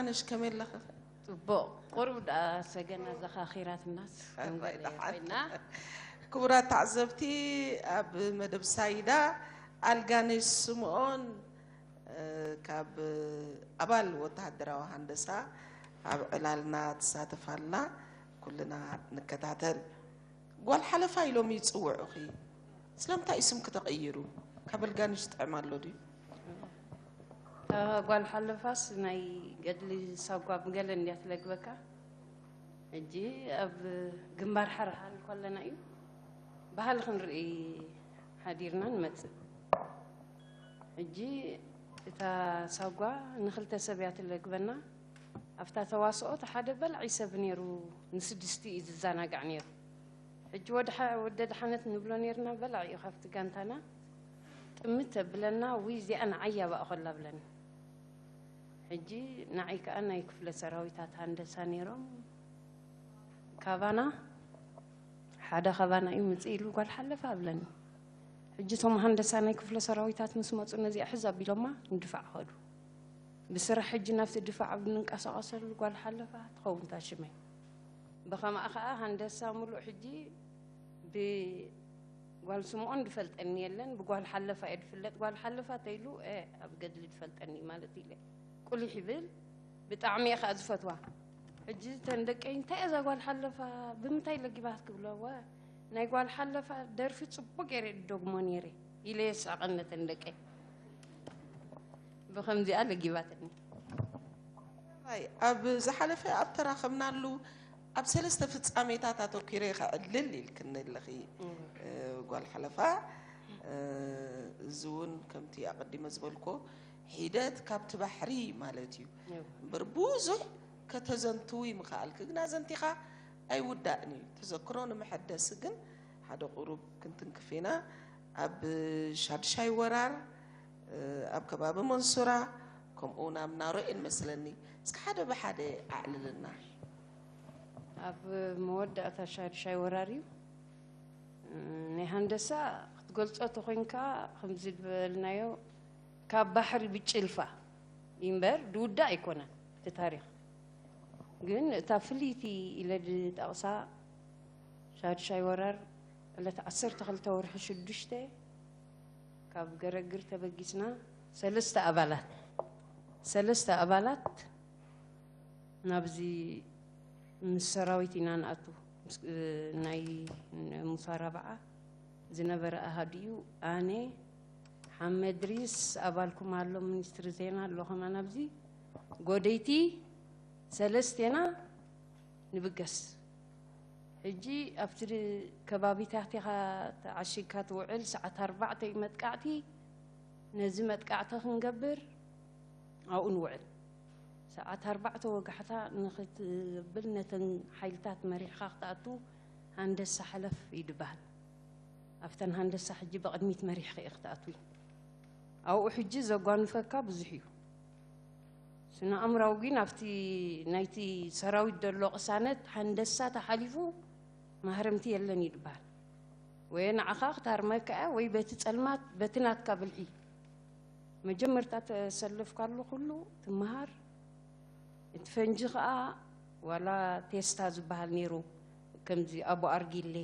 ኣነሽ ከመይ ኣለኺ? ጽቡቕ። ቁሩብ ደኣ ሰገን ኣዘኻኺራትናስ ከም ኣባይ ገለ ደሓን። ኮይና። ክቡራት ተዓዘብቲ፣ ኣብ መደብ ሳይዳ ኣልጋነሽ ስምኦን፣ እ፣ ካብ ኣባል ወተሃደራዊ ሃንደሳ ኣብ ዕላልና ትሳተፍ ኣላ። ኩልና ንከታተል። ጓል ሓለፋ ኢሎም ይጽውዑኺ። ስለምንታይ እዩ ስምኪ ተቐይሩ? ካብ ኣልጋነሽ ጥዕም ኣሎ ድዩ? እታ ጓል ሓለፋስ ናይ ገድሊ ሳጓ ብገለ እንድያ ትለግበካ። ሕጂ ኣብ ግንባር ሓርሓን ከለና እዩ ባህሊ ክንርኢ ሓዲርና ንመጽእ። ሕጂ እታ ሳጓ ንኽልተ ሰብ እያ ትለግበና። ኣብታ ተዋስኦ እቲ ሓደ በላዒ ሰብ ነይሩ፣ ንስድስቲ እዩ ዝዘናጋዕ ነይሩ። ሕጂ ወዲ ሓ- ወዲ ኣድሓነት ንብሎ ነይርና፣ በላዒ እዩ ካብቲ ጋንታና። ጥምት ተብለና፣ ውይ እዚኣ ንዓይ እያ ባእኾላ ብለኒ። ሕጂ ንዓይ ከኣ ናይ ክፍለ ሰራዊታት ሃንደሳ ነይሮም። ካባና ሓደ ካባና እዩ ምጽእ ኢሉ ጓል ሓለፋ ኣብለኒ። ሕጂ እቶም ሃንደሳ ናይ ክፍለ ሰራዊታት ምስ መጹ ነዚኣ ሕዝ ኣቢሎማ ንድፋዕ ኸዱ። ብስራሕ ሕጂ ናብቲ ድፋዕ ኣብ እንንቀሳቐሰሉ ጓል ሓለፋ ትኸውን እታ ሽመይ። ብኸምኣ ኸኣ ሃንደሳ ሙሉእ ሕጂ ብጓል ስምኦን ድፈልጠኒ የለን፣ ብጓል ሓለፋ እየ ድፍለጥ። ጓል ሓለፋ ተይሉ፣ እ፣ ኣብ ገድሊ ድፈልጠኒ ማለት ኢለ ቁሊሕ ይብል። ብጣዕሚ እየ ኸኣ ዝፈትዋ። ሕጂ እተን ደቀይ እንታይ እያ እዛ ጓል ሓለፋ፣ ብምንታይ ለጊባት ክብለዋ፣ ናይ ጓል ሓለፋ ደርፊ ጽቡቅ ገይረ ድደግሞ ነይረ ኢለ የስዕቐን ነተን ደቀይ። ብኸምዚኣ ለጊባትኒ። ኣይ፣ ኣብ ዝሓለፈ ኣብ ተራኸብናሉ ኣብ ሰለስተ ፍጻሜታት ኣተኪረ ከዕልል ኢልክኒ ኣለኺ፣ እ፣ ጓል ሓለፋ። እ፣ እዚ እውን ከምቲ ኣቐዲመ ዝበልኮ ሒደት ካብቲ ባሕሪ ማለት እዩ። እዎ። እምበር ብዙሕ ከተዘንትዊ ምኽኣልኪ ግና ዘንቲኻ ኣይውዳእን እዩ። ተዘክሮ ንምሕደሲ ግን ሓደ ቁሩብ ክንትንክፍ ኢና። ኣብ ሻድሻይ ወራር፣ እ፣ ኣብ ከባቢ መንሱራ፣ ከምኡ እውን ኣብ ናሮኤን መስለኒ። እስኪ ሓደ ብሓደ ኣዕልልና። ኣብ መወዳእታ ሻድሻይ ወራር እዩ። እ፣ ናይ ሃንደሳ ክትገልጾ ተኾይንካ ከምዚ ዝበልናዮ ካብ ባሕሪ ብጭልፋ እምበር ድውዳእ ኣይኮነን እቲ ታሪኽ። ግን እታ ፍልይቲ ኢለ ዝጠቕሳ ሻድሻይ ወራር ዕለት ዓሰርተ ክልተ ወርሒ ሽዱሽተ ካብ ገረግር ተበጊስና ሰለስተ ኣባላት ሰለስተ ኣባላት ናብዚ ምስ ሰራዊት ኢና ንኣቱ። ምስ፣ እ፣ ናይ ሙሳራብዓ ዝነበረ ኣሃዱ እዩ። ኣነ፣ ሓመድሪስ፣ ኣባልኩም ኣሎ፣ ሚኒስትሪ ዜና ኣሎ ከማን ኣብዚ፣ ጎደይቲ፣ ሰለስቴና ንብገስ። ሕጂ ኣብቲ ከባቢታት ኢኻ ተዓሺግካ ትውዕል። ሰዓት ኣርባዕተ እዩ መጥቃዕቲ። ነዚ መጥቃዕቲ ክንገብር ኣብኡ ንውዕል። ሰዓት ኣርባዕተ ወጋሕታ ንኽትብል ነተን ሓይልታት መሪሕኻ ክትኣቱ ሃንደሳ ሓለፍ እዩ ዝበሃል። ኣብተን ሃንደሳ ሕጂ ብቕድሚት መሪሕኺ ኢኺ ክትኣትዊ። ኣብኡ ሕጂ ዘጓንፈካ ብዙሕ እዩ። ስነ ኣእምራዊ ግን ኣብቲ ናይቲ ሰራዊት ዘሎ ቅሳነት ሃንደሳ ተሓሊፉ ማህረምቲ የለን እዩ ዝበሃል። ወይ ንዓኻ ክታርመካ እያ ወይ በቲ ጸልማት በቲ ናትካ ብልሒ። መጀመርታ ተሰለፍካሉ ኩሉ ትመሃር። እቲ ፈንጂ ኸኣ ዋላ ቴስታ ዝበሃል ነይሩ፣ ከምዚ ኣቦ ኣርጊሌ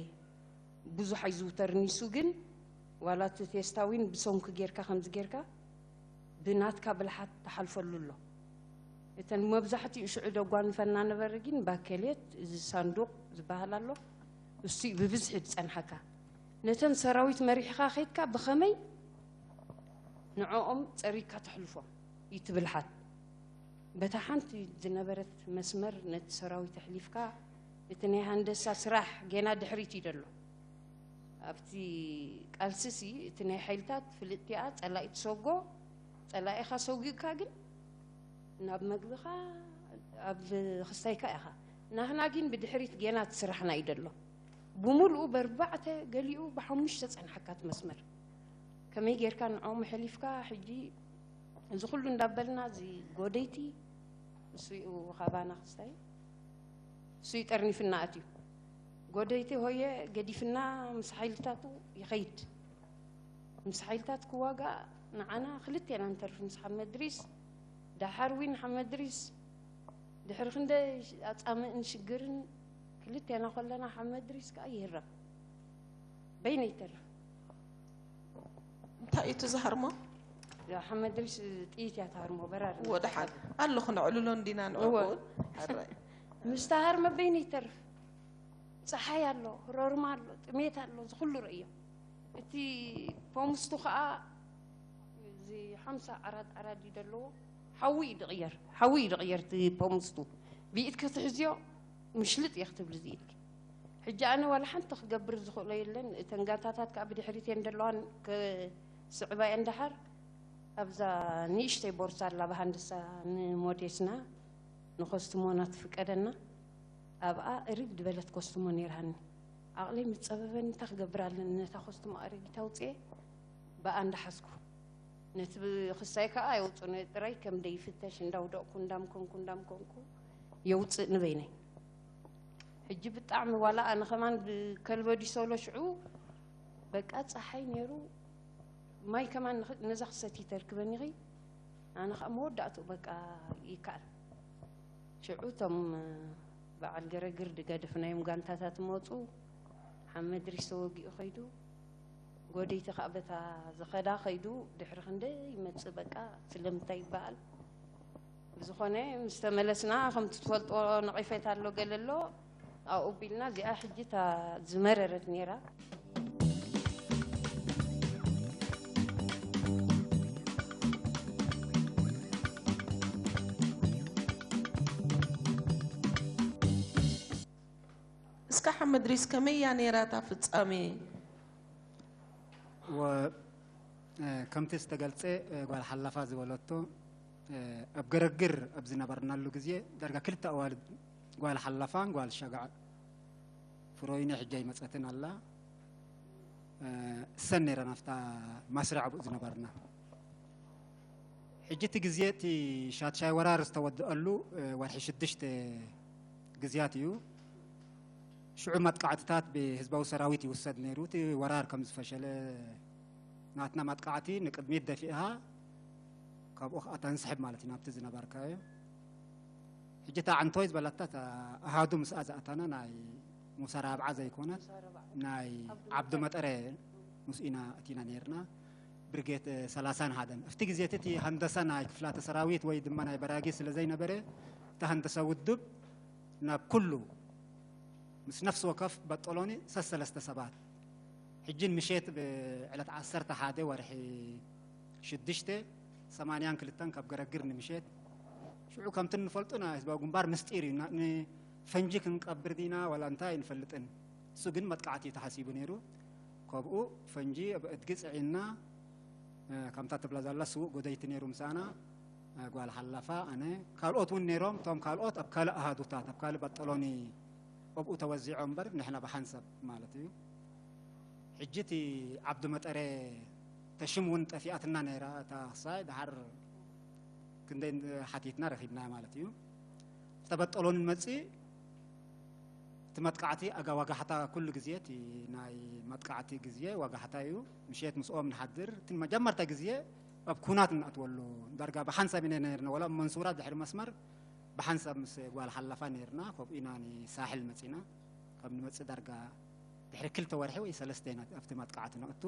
ብዙሕ ኣይዝውተርን። ንሱ ግን ዋላ እቲ ቴስታ ዊን ብሰንኩ ጌርካ ከምዚ ጌርካ ብናትካ ብልሓት ተሓልፈሉ ኣሎ። እተን መብዛሕትኡ ሽዑ ደጓንፈና ነበረ፣ ግን ባኬሌት፣ እዚ ሳንዱቕ ዝበሃል ኣሎ፣ እሱ እዩ ብብዝሒ ዝጸንሓካ። ነተን ሰራዊት መሪሕኻ ኸይድካ ብኸመይ ንዕኦም ጸሪግካ ተሕልፎም እዩ እቲ ብልሓት። በታ ሓንቲ ዝነበረት መስመር ነቲ ሰራዊት ኣሕሊፍካ፣ እቲ ናይ ሃንደሳ ስራሕ ጌና ድሕሪት እዩ ዘሎ። ኣብቲ ቃልስሲ እቲ ናይ ሓይልታት ፍልጥቲኣ ጸላኢ ትሰጎ፣ ጸላኢኻ ሰጒግካ ግን ናብ መግብኻ ኣብ ክስታይካ ኢኻ። ናህና ግን ብድሕሪት ጌና እቲ ስራሕና እዩ ዘሎ። ብምልኡ በርባዕተ ገሊኡ ብሓሙሽተ ጸንሓካ እቲ መስመር። ከመይ ጌርካ ንዕኦም ኣሕሊፍካ ሕጂ እዚ ኩሉ እንዳበልና እዚ ጎደይቲ እሱ እዩ ካባና ክስታይ እሱ እዩ ጠርኒፍና ኣትዩ። ጎደይቲ ሆየ ገዲፍና ምስ ሓይልታቱ ይኸይድ። ምስ ሓይልታት ክዋጋእ ንዓና ክልቴና ንተርፍ ምስ ሓመድ ድሪስ። ደሓር ዊን ሓመድ ድሪስ ድሕሪ ክንደይ ኣጻምእን ሽግርን ክልቴና ከለና ሓመድ ድሪስ ከኣ ይህረም። በይነይ ይተርፍ። እንታይ እዩ እቲ ዝሃርሞ? ሓመድ ድሪስ ጥይት እያ ትሃርሞ፣ በራሪ። ወደ ሓደ ኣሎ ክነዕልሎ እንዲና ንዕኡ እወ። ሓራይ። ምስ ተሃርመ በይነይ ይተርፍ። ጸሓይ ኣሎ፣ ሮርማ ኣሎ፣ ጥሜት ኣሎ፣ ዝኹሉ ርእዮ። እቲ ፖምስቱ ከኣ እዚ ሓምሳ ዓራድ ዓራድ እዩ ዘለዎ። ሓዊ እዩ ድቕየር፣ ሓዊ እዩ ድቕየር እቲ ፖምስቱ። ብኢድ ክትሕዝዮ ምሽልጥ እየ ክትብል እዚ ኢድኪ። ሕጂ ኣነ ዋላ ሓንቲ ክገብር ዝኽእሎ የለን። እተን ጋንታታት ከኣ ብድሕሪት እየን ዘለዋን ክስዕባ እየን ደሓር። ኣብዛ ንእሽተይ ቦርሳ ኣላ ብሃንድሳ ንሞዴስና ንኮስትሞና ትፍቀደና። ኣብኣ እርግ ዝበለት ኮስትሞ ነይርሃኒ። ዓቕለይ ምስ ጸበበኒ እንታይ ክገብር ኣለኒ? ነታ ኮስትሞ ኣረጊት ኣውጽኤ ብኣ እንዳሓዝኩ። ነቲ ብ-፣ ክሳይ ከኣ ኣይወጹን ጥራይ ከም ደይፍተሽ እንዳውደቕኩ እንዳምኮንኩ እንዳምኮንኩ የውጽእ ንበይነይ። ሕጂ ብጣዕሚ ዋላ ኣነ ከማን ብከልበዲ ሶሎ ሽዑ በቃ ጸሓይ ነይሩ። ማይ ከማን ንኽ-፣ ነዛ ክሰቲ ተርክበኒ ኺ ኣነ ኸኣ መወዳእትኡ በቃ ይከኣል። ሽዑ እቶም በዓል ገረግር ድገደፍናዮም ጋንታታት መጹ። ሓመድ ሪስ ተወጊኡ ኸይዱ። ጎደይቲ ኸኣ በታ ዝኸዳ ኸይዱ። ድሕሪ ክንደይ ይመጽእ በቃ ስለምንታይ ይበሃል። ብዝኾነ ምስ ተመለስና ከምቲ ትፈልጦ ነቒፌታ ኣሎ ገለ ኣሎ ኣብኡ ቢልና እዚኣ ሕጂ እታ ዝመረረት ነይራ። እስካ ሓመድ ሪስ ከመይ እያ ነይራ እታ ፍጻሜ? ወ-፣ እ፣ ከምቲ ዝተገልጸ፣ እ፣ ጓል ሓላፋ ዝበለቶ፣ እ፣ ኣብ ገረግር ኣብ ዝነበርናሉ ግዜ ዳርጋ ክልተ ኣዋልድ ጓል ሓላፋን ጓል ሸጋዕ ፍሮይነ ሕጂ ኣይመጸትን ኣላ። እ፣ እሰን ነይረን ኣብታ ማስርዕ ኣብኡ ዝነበርና። ሕጂ እቲ ግዜ እቲ ሻድሻይ ወራር ዝተወድአሉ፣ እ፣ ወርሒ ሽዱሽተ ግዜያት እዩ። ሽዑ መጥቃዕትታት ብህዝባዊ ሰራዊት ይውሰድ ነይሩ። እቲ ወራር ከም ዝፈሸለ ናትና መጥቃዕቲ ንቅድሚት ደፊእኻ ካብኡ ከዓ ተንስሕብ ማለት እዩ ናብቲ ዝነበርካዮ። ሕጂ እታ ዓንቶይ ዝበላታ እታ ኣሃዱ ምስኣ ዝኣታና ናይ ሙሳ ራብዓ ዘይኮነት ናይ ዓብዱ መጠረ ምስ ኢና እቲና ነይርና። ብርጌድ ሰላሳን ሓደን ኣብቲ ግዜ እቲ ሃንደሳ ናይ ክፍላተ ሰራዊት ወይ ድማ ናይ በራጊ ስለ ዘይነበረ እቲ ሃንደሳ ውድብ ናብ ኩሉ ምስ ነፍሲ ወከፍ በጠሎኒ ሰሰለስተ ሰባት ሕጂ ንምሸት ብዕለት ዓሰርተ ሓደ ወርሒ ሽዱሽተ ሰማንያን ክልተን ካብ ገረግር ንምሸት ሽዑ ከምቲ እንፈልጦ ናይ ህዝባዊ ግንባር ምስጢር እዩ። ና-፣ ንፈንጂ ክንቀብር ዲና ዋላ እንታይ ኣይንፈልጥን። እሱ ግን መጥቃዕቲ እዩ ተሓሲቡ ነይሩ። ከብኡ ፈንጂ ኣብ እድጊ ጽዒና፣ እ፣ ከምታ ትብላ ዘላ ስዉእ ጎደይቲ ነይሩ ምሳና፣ እ፣ ጓል ሓላፋ፣ ኣነ፣ ካልኦት እውን ነይሮም። እቶም ካልኦት ኣብ ካልእ ኣሃዱታት፣ ኣብ ካልእ በጠሎኒ ኣብኡ ተወዚዖም እምበር ንሕና ብሓንሳብ ማለት እዩ። ሕጂ እቲ ዓብዱ መጠረ ተሽም እውን ጠፊኣትና ነይራ እታ ክሳይ ደሓር ክንደይ ሓቲትና ረኺብናያ ማለት እዩ። ዝተበጠሎን መፂ እቲ መጥቃዕቲ ኣጋ ዋጋሕታ ኩሉ ግዜ እቲ ናይ መጥቃዕቲ ግዜ ዋጋሕታ እዩ። ምሸት ምስኦም ንሓድር። እቲ መጀመርታ ግዜ ኣብ ኩናት ንኣትወሉ ዳርጋ ብሓንሳብ ኢና ነርና። ወላ ኣብ መንሱራ ድሕሪ መስመር ብሓንሳብ ምስ ጓል ሓላፋ ነርና። ከምኡ ኢና ንሳሕል መፂና። ካብ ንመፅእ ዳርጋ ድሕሪ ክልተ ወርሒ ወይ ሰለስተ ኢና ኣብቲ መጥቃዕቲ ነእቱ።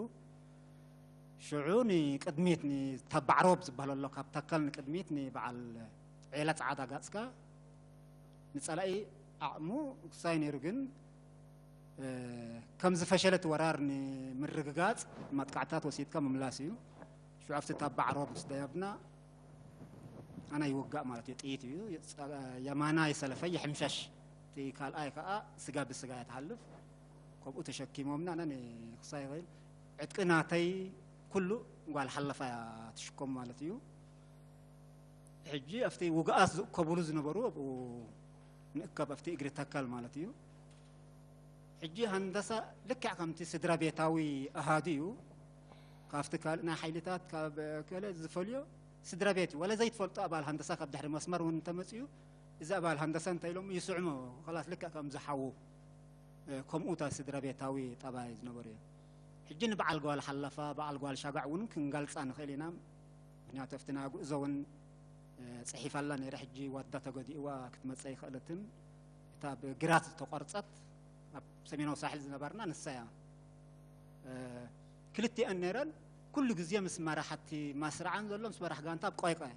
ሽዑ ንቅድሚት ንተባዕሮብ ዝበሃል ኣሎ፣ ካብ ተከል ንቅድሚት ንበዓል ዔላ ጸዓዳ ጋጽካ ንጸላኢ ዓቕሙ ክሳይ ነይሩ፣ ግን፣ እ፣ ከም ዝፈሸለ እቲ ወራር ንምርግጋጽ ማጥቃዕትታት ወሲድካ ምምላስ እዩ። ሽዑ ኣብቲ ተባዕሮብ ምስ ደየብና ኣነ ይውጋእ ማለት እዩ፣ ጥይት እዩ። ጸ-፣ የማናይ ሰለፈይ ይሕምሸሽ፣ እቲ ካልኣይ ከኣ ስጋ ብስጋ እያ ትሓልፍ። ከምኡ ተሸኪሞምና፣ ኣነ ንክሳይ ይኽእል ዕጥቂ ናተይ ኩሉ ጓል ሓለፋ እያ ትሽከም ማለት እዩ። ሕጂ ኣብቲ ውግኣት ዝእከብሉ ዝነበሩ ኣብኡ ንእከብ፣ ኣብቲ እግሪ ተከል ማለት እዩ። ሕጂ ሃንደሳ ልክዕ ከምቲ ስድራ ቤታዊ ኣሃዱ እዩ። ካብቲ ካልእ ናይ ሓይልታት ካብ ገለ ዝፈልዮ ስድራ ቤት እዩ። ወላ ዘይትፈልጦ ኣባል ሃንደሳ ካብ ድሕሪ መስመር እውን እንተመፅኡ፣ እዚ ኣባል ሃንደሳ እንታይ ኢሎም ይስዕሞ፣ ከላስ ልክዕ ከም ዝሓዉ፣ እ፣ ከምኡ እታ ስድራ ቤታዊ ጠባይ ዝነበሩ እዮም። ሕጂ ንበዓል ጓል ሓላፋ፣ በዓል ጓል ሻጋዕ እውን ክንገልፃ ንኽእል ኢና። ምክንያቱ ኣብቲ ናይ ጉዕዞ እውን ጽሒፋ ኣላ ነይረ። ሕጂ ዋዳ ተገዲእዋ ክትመጽእ ኣይክእለትን። እታ ብግራት ዝተቖርጸት ኣብ ሰሜናዊ ሳሕል ዝነበርና ንሳ እያ። ክልቲኣን ነይረን። ኩሉ ግዜ ምስ መራሕቲ ማስርዓን ዘሎ ምስ መራሕ ጋንታ ኣብ ቆይቆ እየ።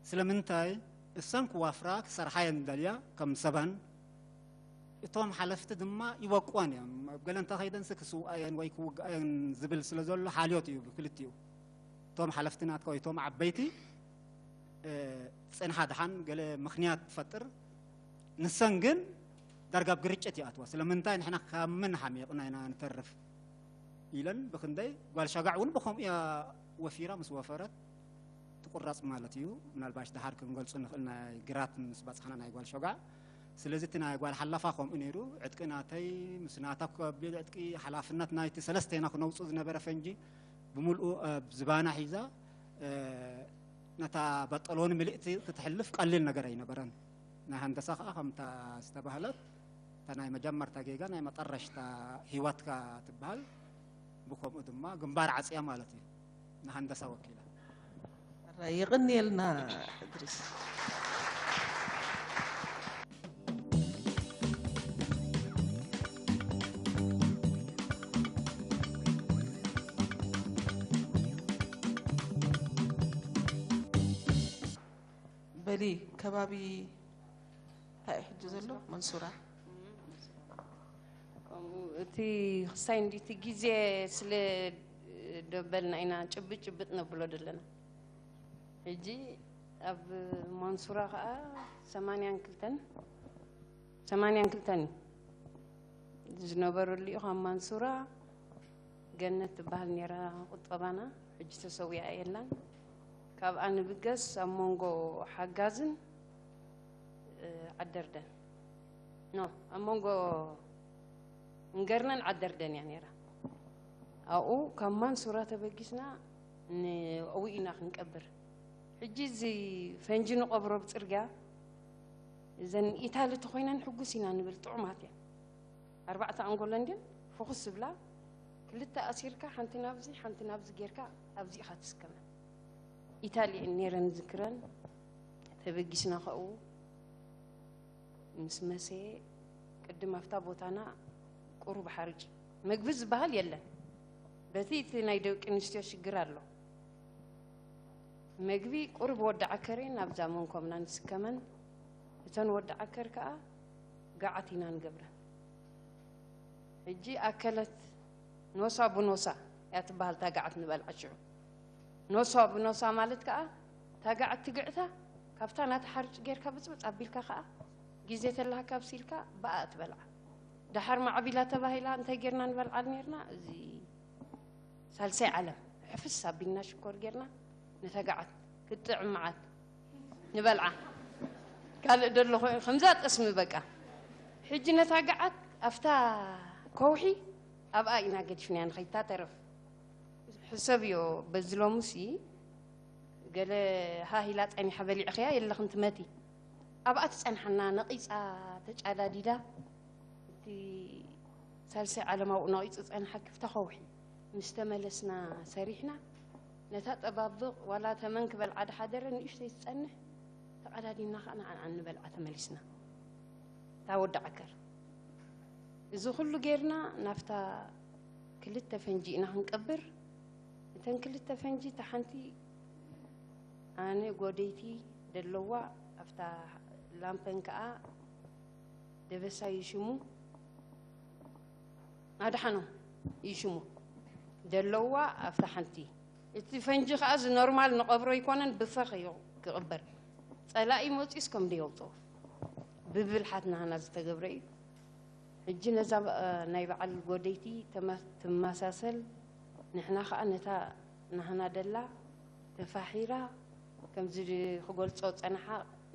ስለምንታይ? እሰን ክዋፍራ ክሰርሓ እየን ደልያ ከም ሰበን። እቶም ሓለፍቲ ድማ ይወቅወን እዮም። ኣብ ገለ እንተኸይደንሲ ክስውኣ እየን ወይ ክውግኣ እየን ዝብል ስለ ዘሎ ሓልዮት እዩ ብክልቲኡ። እቶም ሓለፍቲ ናትካ ወይ እቶም ዓበይቲ ጽንሓ ድሓን ገለ ምኽንያት ትፈጥር። ንሰን ግን ዳርጋ ኣብ ግርጭት ይኣትዋ። ስለምንታይ ንሕና ካብ መን ሓሚቕና ኢና ንተርፍ ኢለን ብክንደይ ጓል ሸጋዕ እውን ብኸምኡ እያ ወፊራ ምስ ወፈረት ትቁረጽ ማለት እዩ። ምናልባሽ ድሓር ክንገልጹ ንኽእል ናይ ግራት ምስ ባጽሓና ናይ ጓል ሸጋዕ። ስለዚ እቲ ናይ ጓል ሓላፋ ከምኡ ነይሩ። ዕጥቂ ናተይ ምስ ናታ ከቢድ ዕጥቂ ሓላፍነት ናይቲ ሰለስቴና ክነውጽኡ ዝነበረ ፈንጂ ብምልኡ ኣብ ዝባና ሒዛ ነታ በጠሎኒ ምልእቲ ክትሕልፍ ቀሊል ነገር ኣይነበረን። ናይ ሃንደሳ ከዓ ከምታ ዝተባህለት እታ ናይ መጀመርታ ጌጋ ናይ መጠረሽታ ህይወትካ ትበሃል። ብከምኡ ድማ ግንባር ዓፅያ ማለት እዩ። ንሃንደሳ ወኪላ። የቕንየልና እድሪስ። በሊ ከባቢ እንታይ እዩ ሕጂ ዘሎ መንሱራ? ከምኡ እቲ ክሳይ እንዲቲ ግዜ ስለ ደበልና ኢና ጭብጥ ጭብጥ ነብሎ ዘለና። ሕጂ ኣብ ማንሱራ ከዓ ሰማንያን ክልተን ሰማንያን ክልተን እዩ ዝነበረሉ እዩ። ካብ ማንሱራ ገነት ትበሃል ነይራ ቁጠባና፣ ሕጂ ተሰዊኣ የላን። ካብኣ ንብገስ ኣብ መንጎ ሓጋዝን ዓደርደን ኖ ኣብ መንጎ እንገርነን ዓደርደን እያ ነይራ። ኣብኡ ካብ ማንሱራ ተበጊስና ንእኡ ኢና ክንቀብር። ሕጂ እዚ ፈንጂ ንቐብሮ ብፅርግያ እዘን ኢታሊ ተኮይነን ሕጉስ ኢና ንብል ጥዑማት እየን። ኣርባዕተ ኣንጎለን ግን ፍኹስ ዝብላ ክልተ ኣሲርካ ሓንቲ ናብዚ ሓንቲ ናብዚ ጌርካ ኣብዚ ኢኻ ትስከመን። ኢታሊ እየን ነይረን ዝክረን ተበጊስና ከኡ ምስ መሰየ ቅድም ኣብታ ቦታና ቁሩብ ሓርጭ መግቢ ዝበሃል የለን። በቲ እቲ ናይ ደቂ ኣንስትዮ ሽግር ኣሎ። መግቢ ቁሩብ ወዲ ዓከር እየን ኣብዛ መንኮብና ንስከመን። እተን ወዲ ዓከር ከኣ ገዓት ኢና ንገብረን። ሕጂ ኣከለት ኖሳ ብኖሳ እያ ትበሃል እታ ገዓት ንበልዓ ሽዑ። ኖሳ ብኖሳ ማለት ከኣ እታ ገዓት ትግዕታ ካብታ ናታ ሓርጭ ጌርካ ብጽብጽ ኣቢልካ ከኣ ግዜ ተላሃካ ኣብሲልካ ብኣኣ ትበልዓ። ደሓር ማዕቢላ ተባሂላ እንታይ ጌርና ንበልዓ ኔርና? እዚ ሳልሳይ ዓለም ሕፍስ ኣቢልና ሽኮር ጌርና ነታ ገዓት ክትጥዕም መዓት ንበልዓ። ካልእ ደሎ ኮይኑ ከምዛ ጠስሚ በቃ። ሕጂ ነታ ገዓት ኣብታ ከውሒ ኣብኣ ኢና ገዲፍናያ ንኸይታተርፍ። ሕሰብዮ በዚ ሎምሲ ገለ ሃህ ኢላ ጸኒሓ በሊዕኽያ የለኽን ትመቲ። ኣብኣ ትጸንሓና ነቒጻ ተጫዳዲዳ እቲ ሳልሳይ ዓለም ኣብኡ ነቒጹ ጸንሓ ክፍታ ከውሒ ምስ ተመለስና ሰሪሕና ነታ ጠባብቕ ዋላ ተመን ክበልዓ ድሓደረ ንእሽተይ ትጸንሕ ተቐዳዲምና ኸዓ ንዓንዓ ንበልዓ ተመሊስና። እታ ወዲ ዓከር እዚ ኩሉ ጌርና ናብታ ክልተ ፈንጂ ኢና ክንቀብር። እተን ክልተ ፈንጂ እታ ሓንቲ ኣነ ጎደይቲ ደለዋ ኣብታ ላምፐን ከኣ ደበሳ እዩ ሽሙ ኣድሓኖም እዩ ሽሙ ደለዋ ኣብታ ሓንቲ እቲ ፈንጂ ከኣ እዚ ኖርማል ንቐብሮ ኣይኮነን ብፈኽ እዩ ክቕበር ጸላኢ መጺኡስ ከም ደየውጽኦ ብብልሓት ናህና ዝተገብረ እዩ። ሕጂ ነዛ ናይ በዓል ጎደይቲ ትመሳሰል ንሕና ከኣ ነታ ናህና ደላ ተፋሒራ ከምዚ ክገልጾ ጸንሓ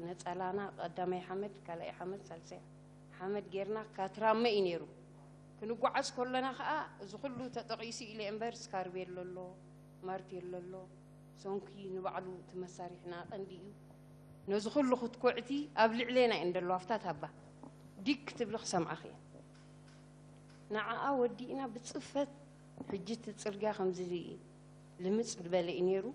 ነጸላና ቀዳማይ ሓመድ ካልኣይ ሓመድ ሳልሳይ ሓመድ ጌርና ካትራመ እዩ ነይሩ ክንጓዓዝ ከለና ከኣ እዚ ኩሉ ተጠቒሱ ኢለ እምበር ስካርቤሎ ኣሎ ማርቴሎ ኣሎ ሰንኪ ንባዕሉ እቲ መሳሪሕና ቀንዲ እዩ ነዚ ኩሉ ክትኩዕቲ ኣብ ልዕሌና እየን ደለዋ ኣብታ ታባ ዲግ ክትብሊ ክሰምዓኺ እየ ንዓኣ ወዲእና ብፅፈት ሕጂ እቲ ፅርግያ ከምዚ ልምፅ ዝበለ እዩ ነይሩ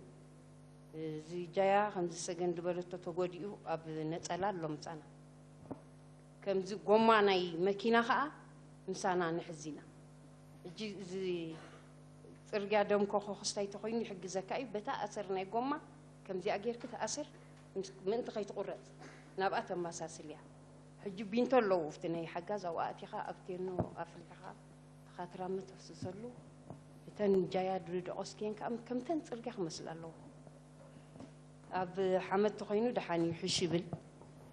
እዚ ጃያ ከምዚ ሰገን ዝበለቶ ተጎዲኡ ኣብ ነጸላ ኣሎ ምሳና። ከምዚ ጎማ ናይ መኪና ኸኣ ምሳና ንሕዝ ኢና። ሕጂ እዚ ጽርግያ ደምኮ ክስታይ ተኾይኑ ይሕግዘካ እዩ። በታ ኣሰር ናይ ጎማ ከምዚኣ ጌርኪ ተኣሰር፣ ምስ-፣ ምእንቲ ከይትቑረጽ ናብኣ ተመሳስል እያ። ሕጂ ቢንቶ ኣለዉ፣ ኣብቲ ናይ ሓጋዝ ኣብኡ ኣእቲኻ ኣብ ቴኖ ኣፍሊሕኻ ተኻትራመ ተፍስሰሉ። እተን ጃያ ድደቆስክየን ከኣ ከምተን ጽርግያ ክመስላ ኣለዎ። ኣብ ሓመድ ተኾይኑ ደሓን እዩ፣ ሕሽ ይብል።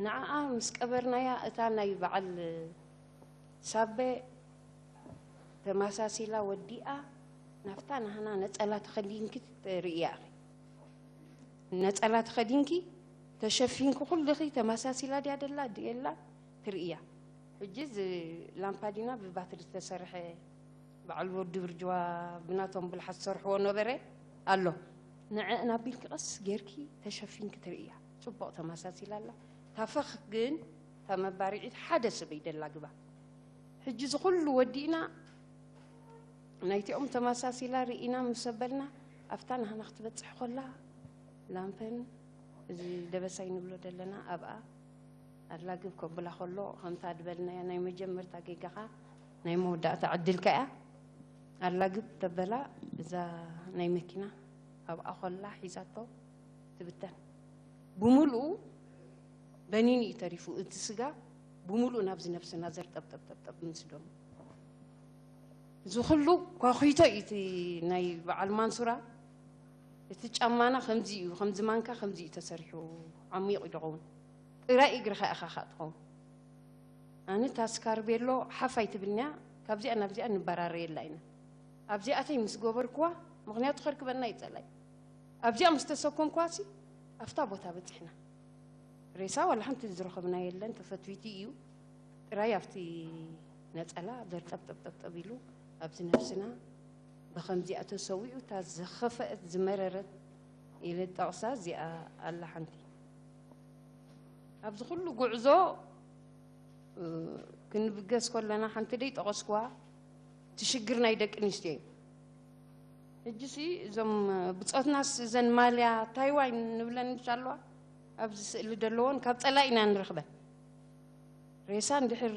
ንዓኣ ምስ ቀበርናያ፣ እታ ናይ በዓል ሳበ ተማሳሲላ ወዲኣ፣ ናብታ ናህና ነጸላ ተኸዲንኪ ትርእያ ኢኺ። ነጸላ ተኸዲንኪ፣ ተሸፊንኪ፣ ኩልኺ ተማሳሲላ ድያ ደላ ድየላ ትርእያ። ሕጂ እዚ ላምፓዲና ብባትሪ ዝተሰርሐ በዓል ወዲ ብርጅዋ ብናቶም ብልሓት ዝሰርሕዎ ነበረ ኣሎ። ንዐ ናቢልኪ ቀስ ጌርኪ ተሸፊንኪ ትርእያ። ጽቡቕ ተመሳሲላ ኣላ። ታፈኽ ግን፣ እታ መባርዒት ሓደ ሰብ ይደላ ግባ። ሕጂ እዚ ኩሉ ወዲእና፣ ናይቲኦም ተመሳሲላ ርኢና ምስ ኣበልና፣ ኣብታ ናህና ክትበጽሕ ኮላ፣ ላምፐን እዚ ደበሳይ ንብሎ ደለና ኣብኣ ኣላግብ ከብላ ከሎ፣ ከምታ ድበልናያ ናይ መጀመርታ ጌጋኻ ናይ መወዳእታ ዕድልካ እያ። ኣላግብ ተበላ፣ እዛ ናይ መኪና ኣብኣ ኮላ ሒዛቶ ትብተን። ብምሉኡ በኒን እዩ ተሪፉ፣ እቲ ስጋ ብምሉኡ ናብዚ ነብስና ዘርጠብጠብጠብጠብ ምስ ደሙ። እዚ ኩሉ ኳኺቶ እዩ እቲ ናይ በዓል ማንሱራ። እቲ ጫማና ከምዚ እዩ፣ ከምዚ ማንካ ከምዚ እዩ ተሰሪሑ፣ ዓሚቕ እዩ ዝኸውን። ጥራይ እግርኻ ኢኻ ኻእ ትኸውን። ኣነ እታ ስካርቤሎ ሓፍ ኣይትብልንያ፣ ካብዚኣ ናብዚኣ ንበራረየላ ኢና። ኣብዚኣተይ ምስ ገበርክዋ፣ ምኽንያቱ ከርክበና እዩ ጸላኢ። ኣብዚኣ ምስ ተሰኮምክዋሲ፣ ኣብታ ቦታ በጺሕና። ሬሳ ዋላ ሓንቲ ዝረኸብና የለን፣ ተፈትዊቲ እዩ። ጥራይ ኣብቲ ነጸላ ዘርጠብጠብጠብጠብ ኢሉ፣ ኣብዚ ነብስና ብኸምዚኣ ተሰዊኡ፣ እታ ዝኸፈአት ዝመረረት ኢለ ጠቕሳ እዚኣ ኣላ ሓንቲ። ኣብዚ ኩሉ ጉዕዞ፣ እ፣ ክንብገስ ከለና ሓንቲ ደይ ጠቐስኩዋ፣ እቲ ሽግር ናይ ደቂ ኣንስትዮ እዩ። ሕጂሲ እዞም ብጾትናስ እዘን ማልያ ታይዋይ ንብለን ምሽ ኣለዋ፣ ኣብዚ ስእሊ ዘለዎን ካብ ጸላኢ ኢና ንረኽበን። ሬሳ እንድሕር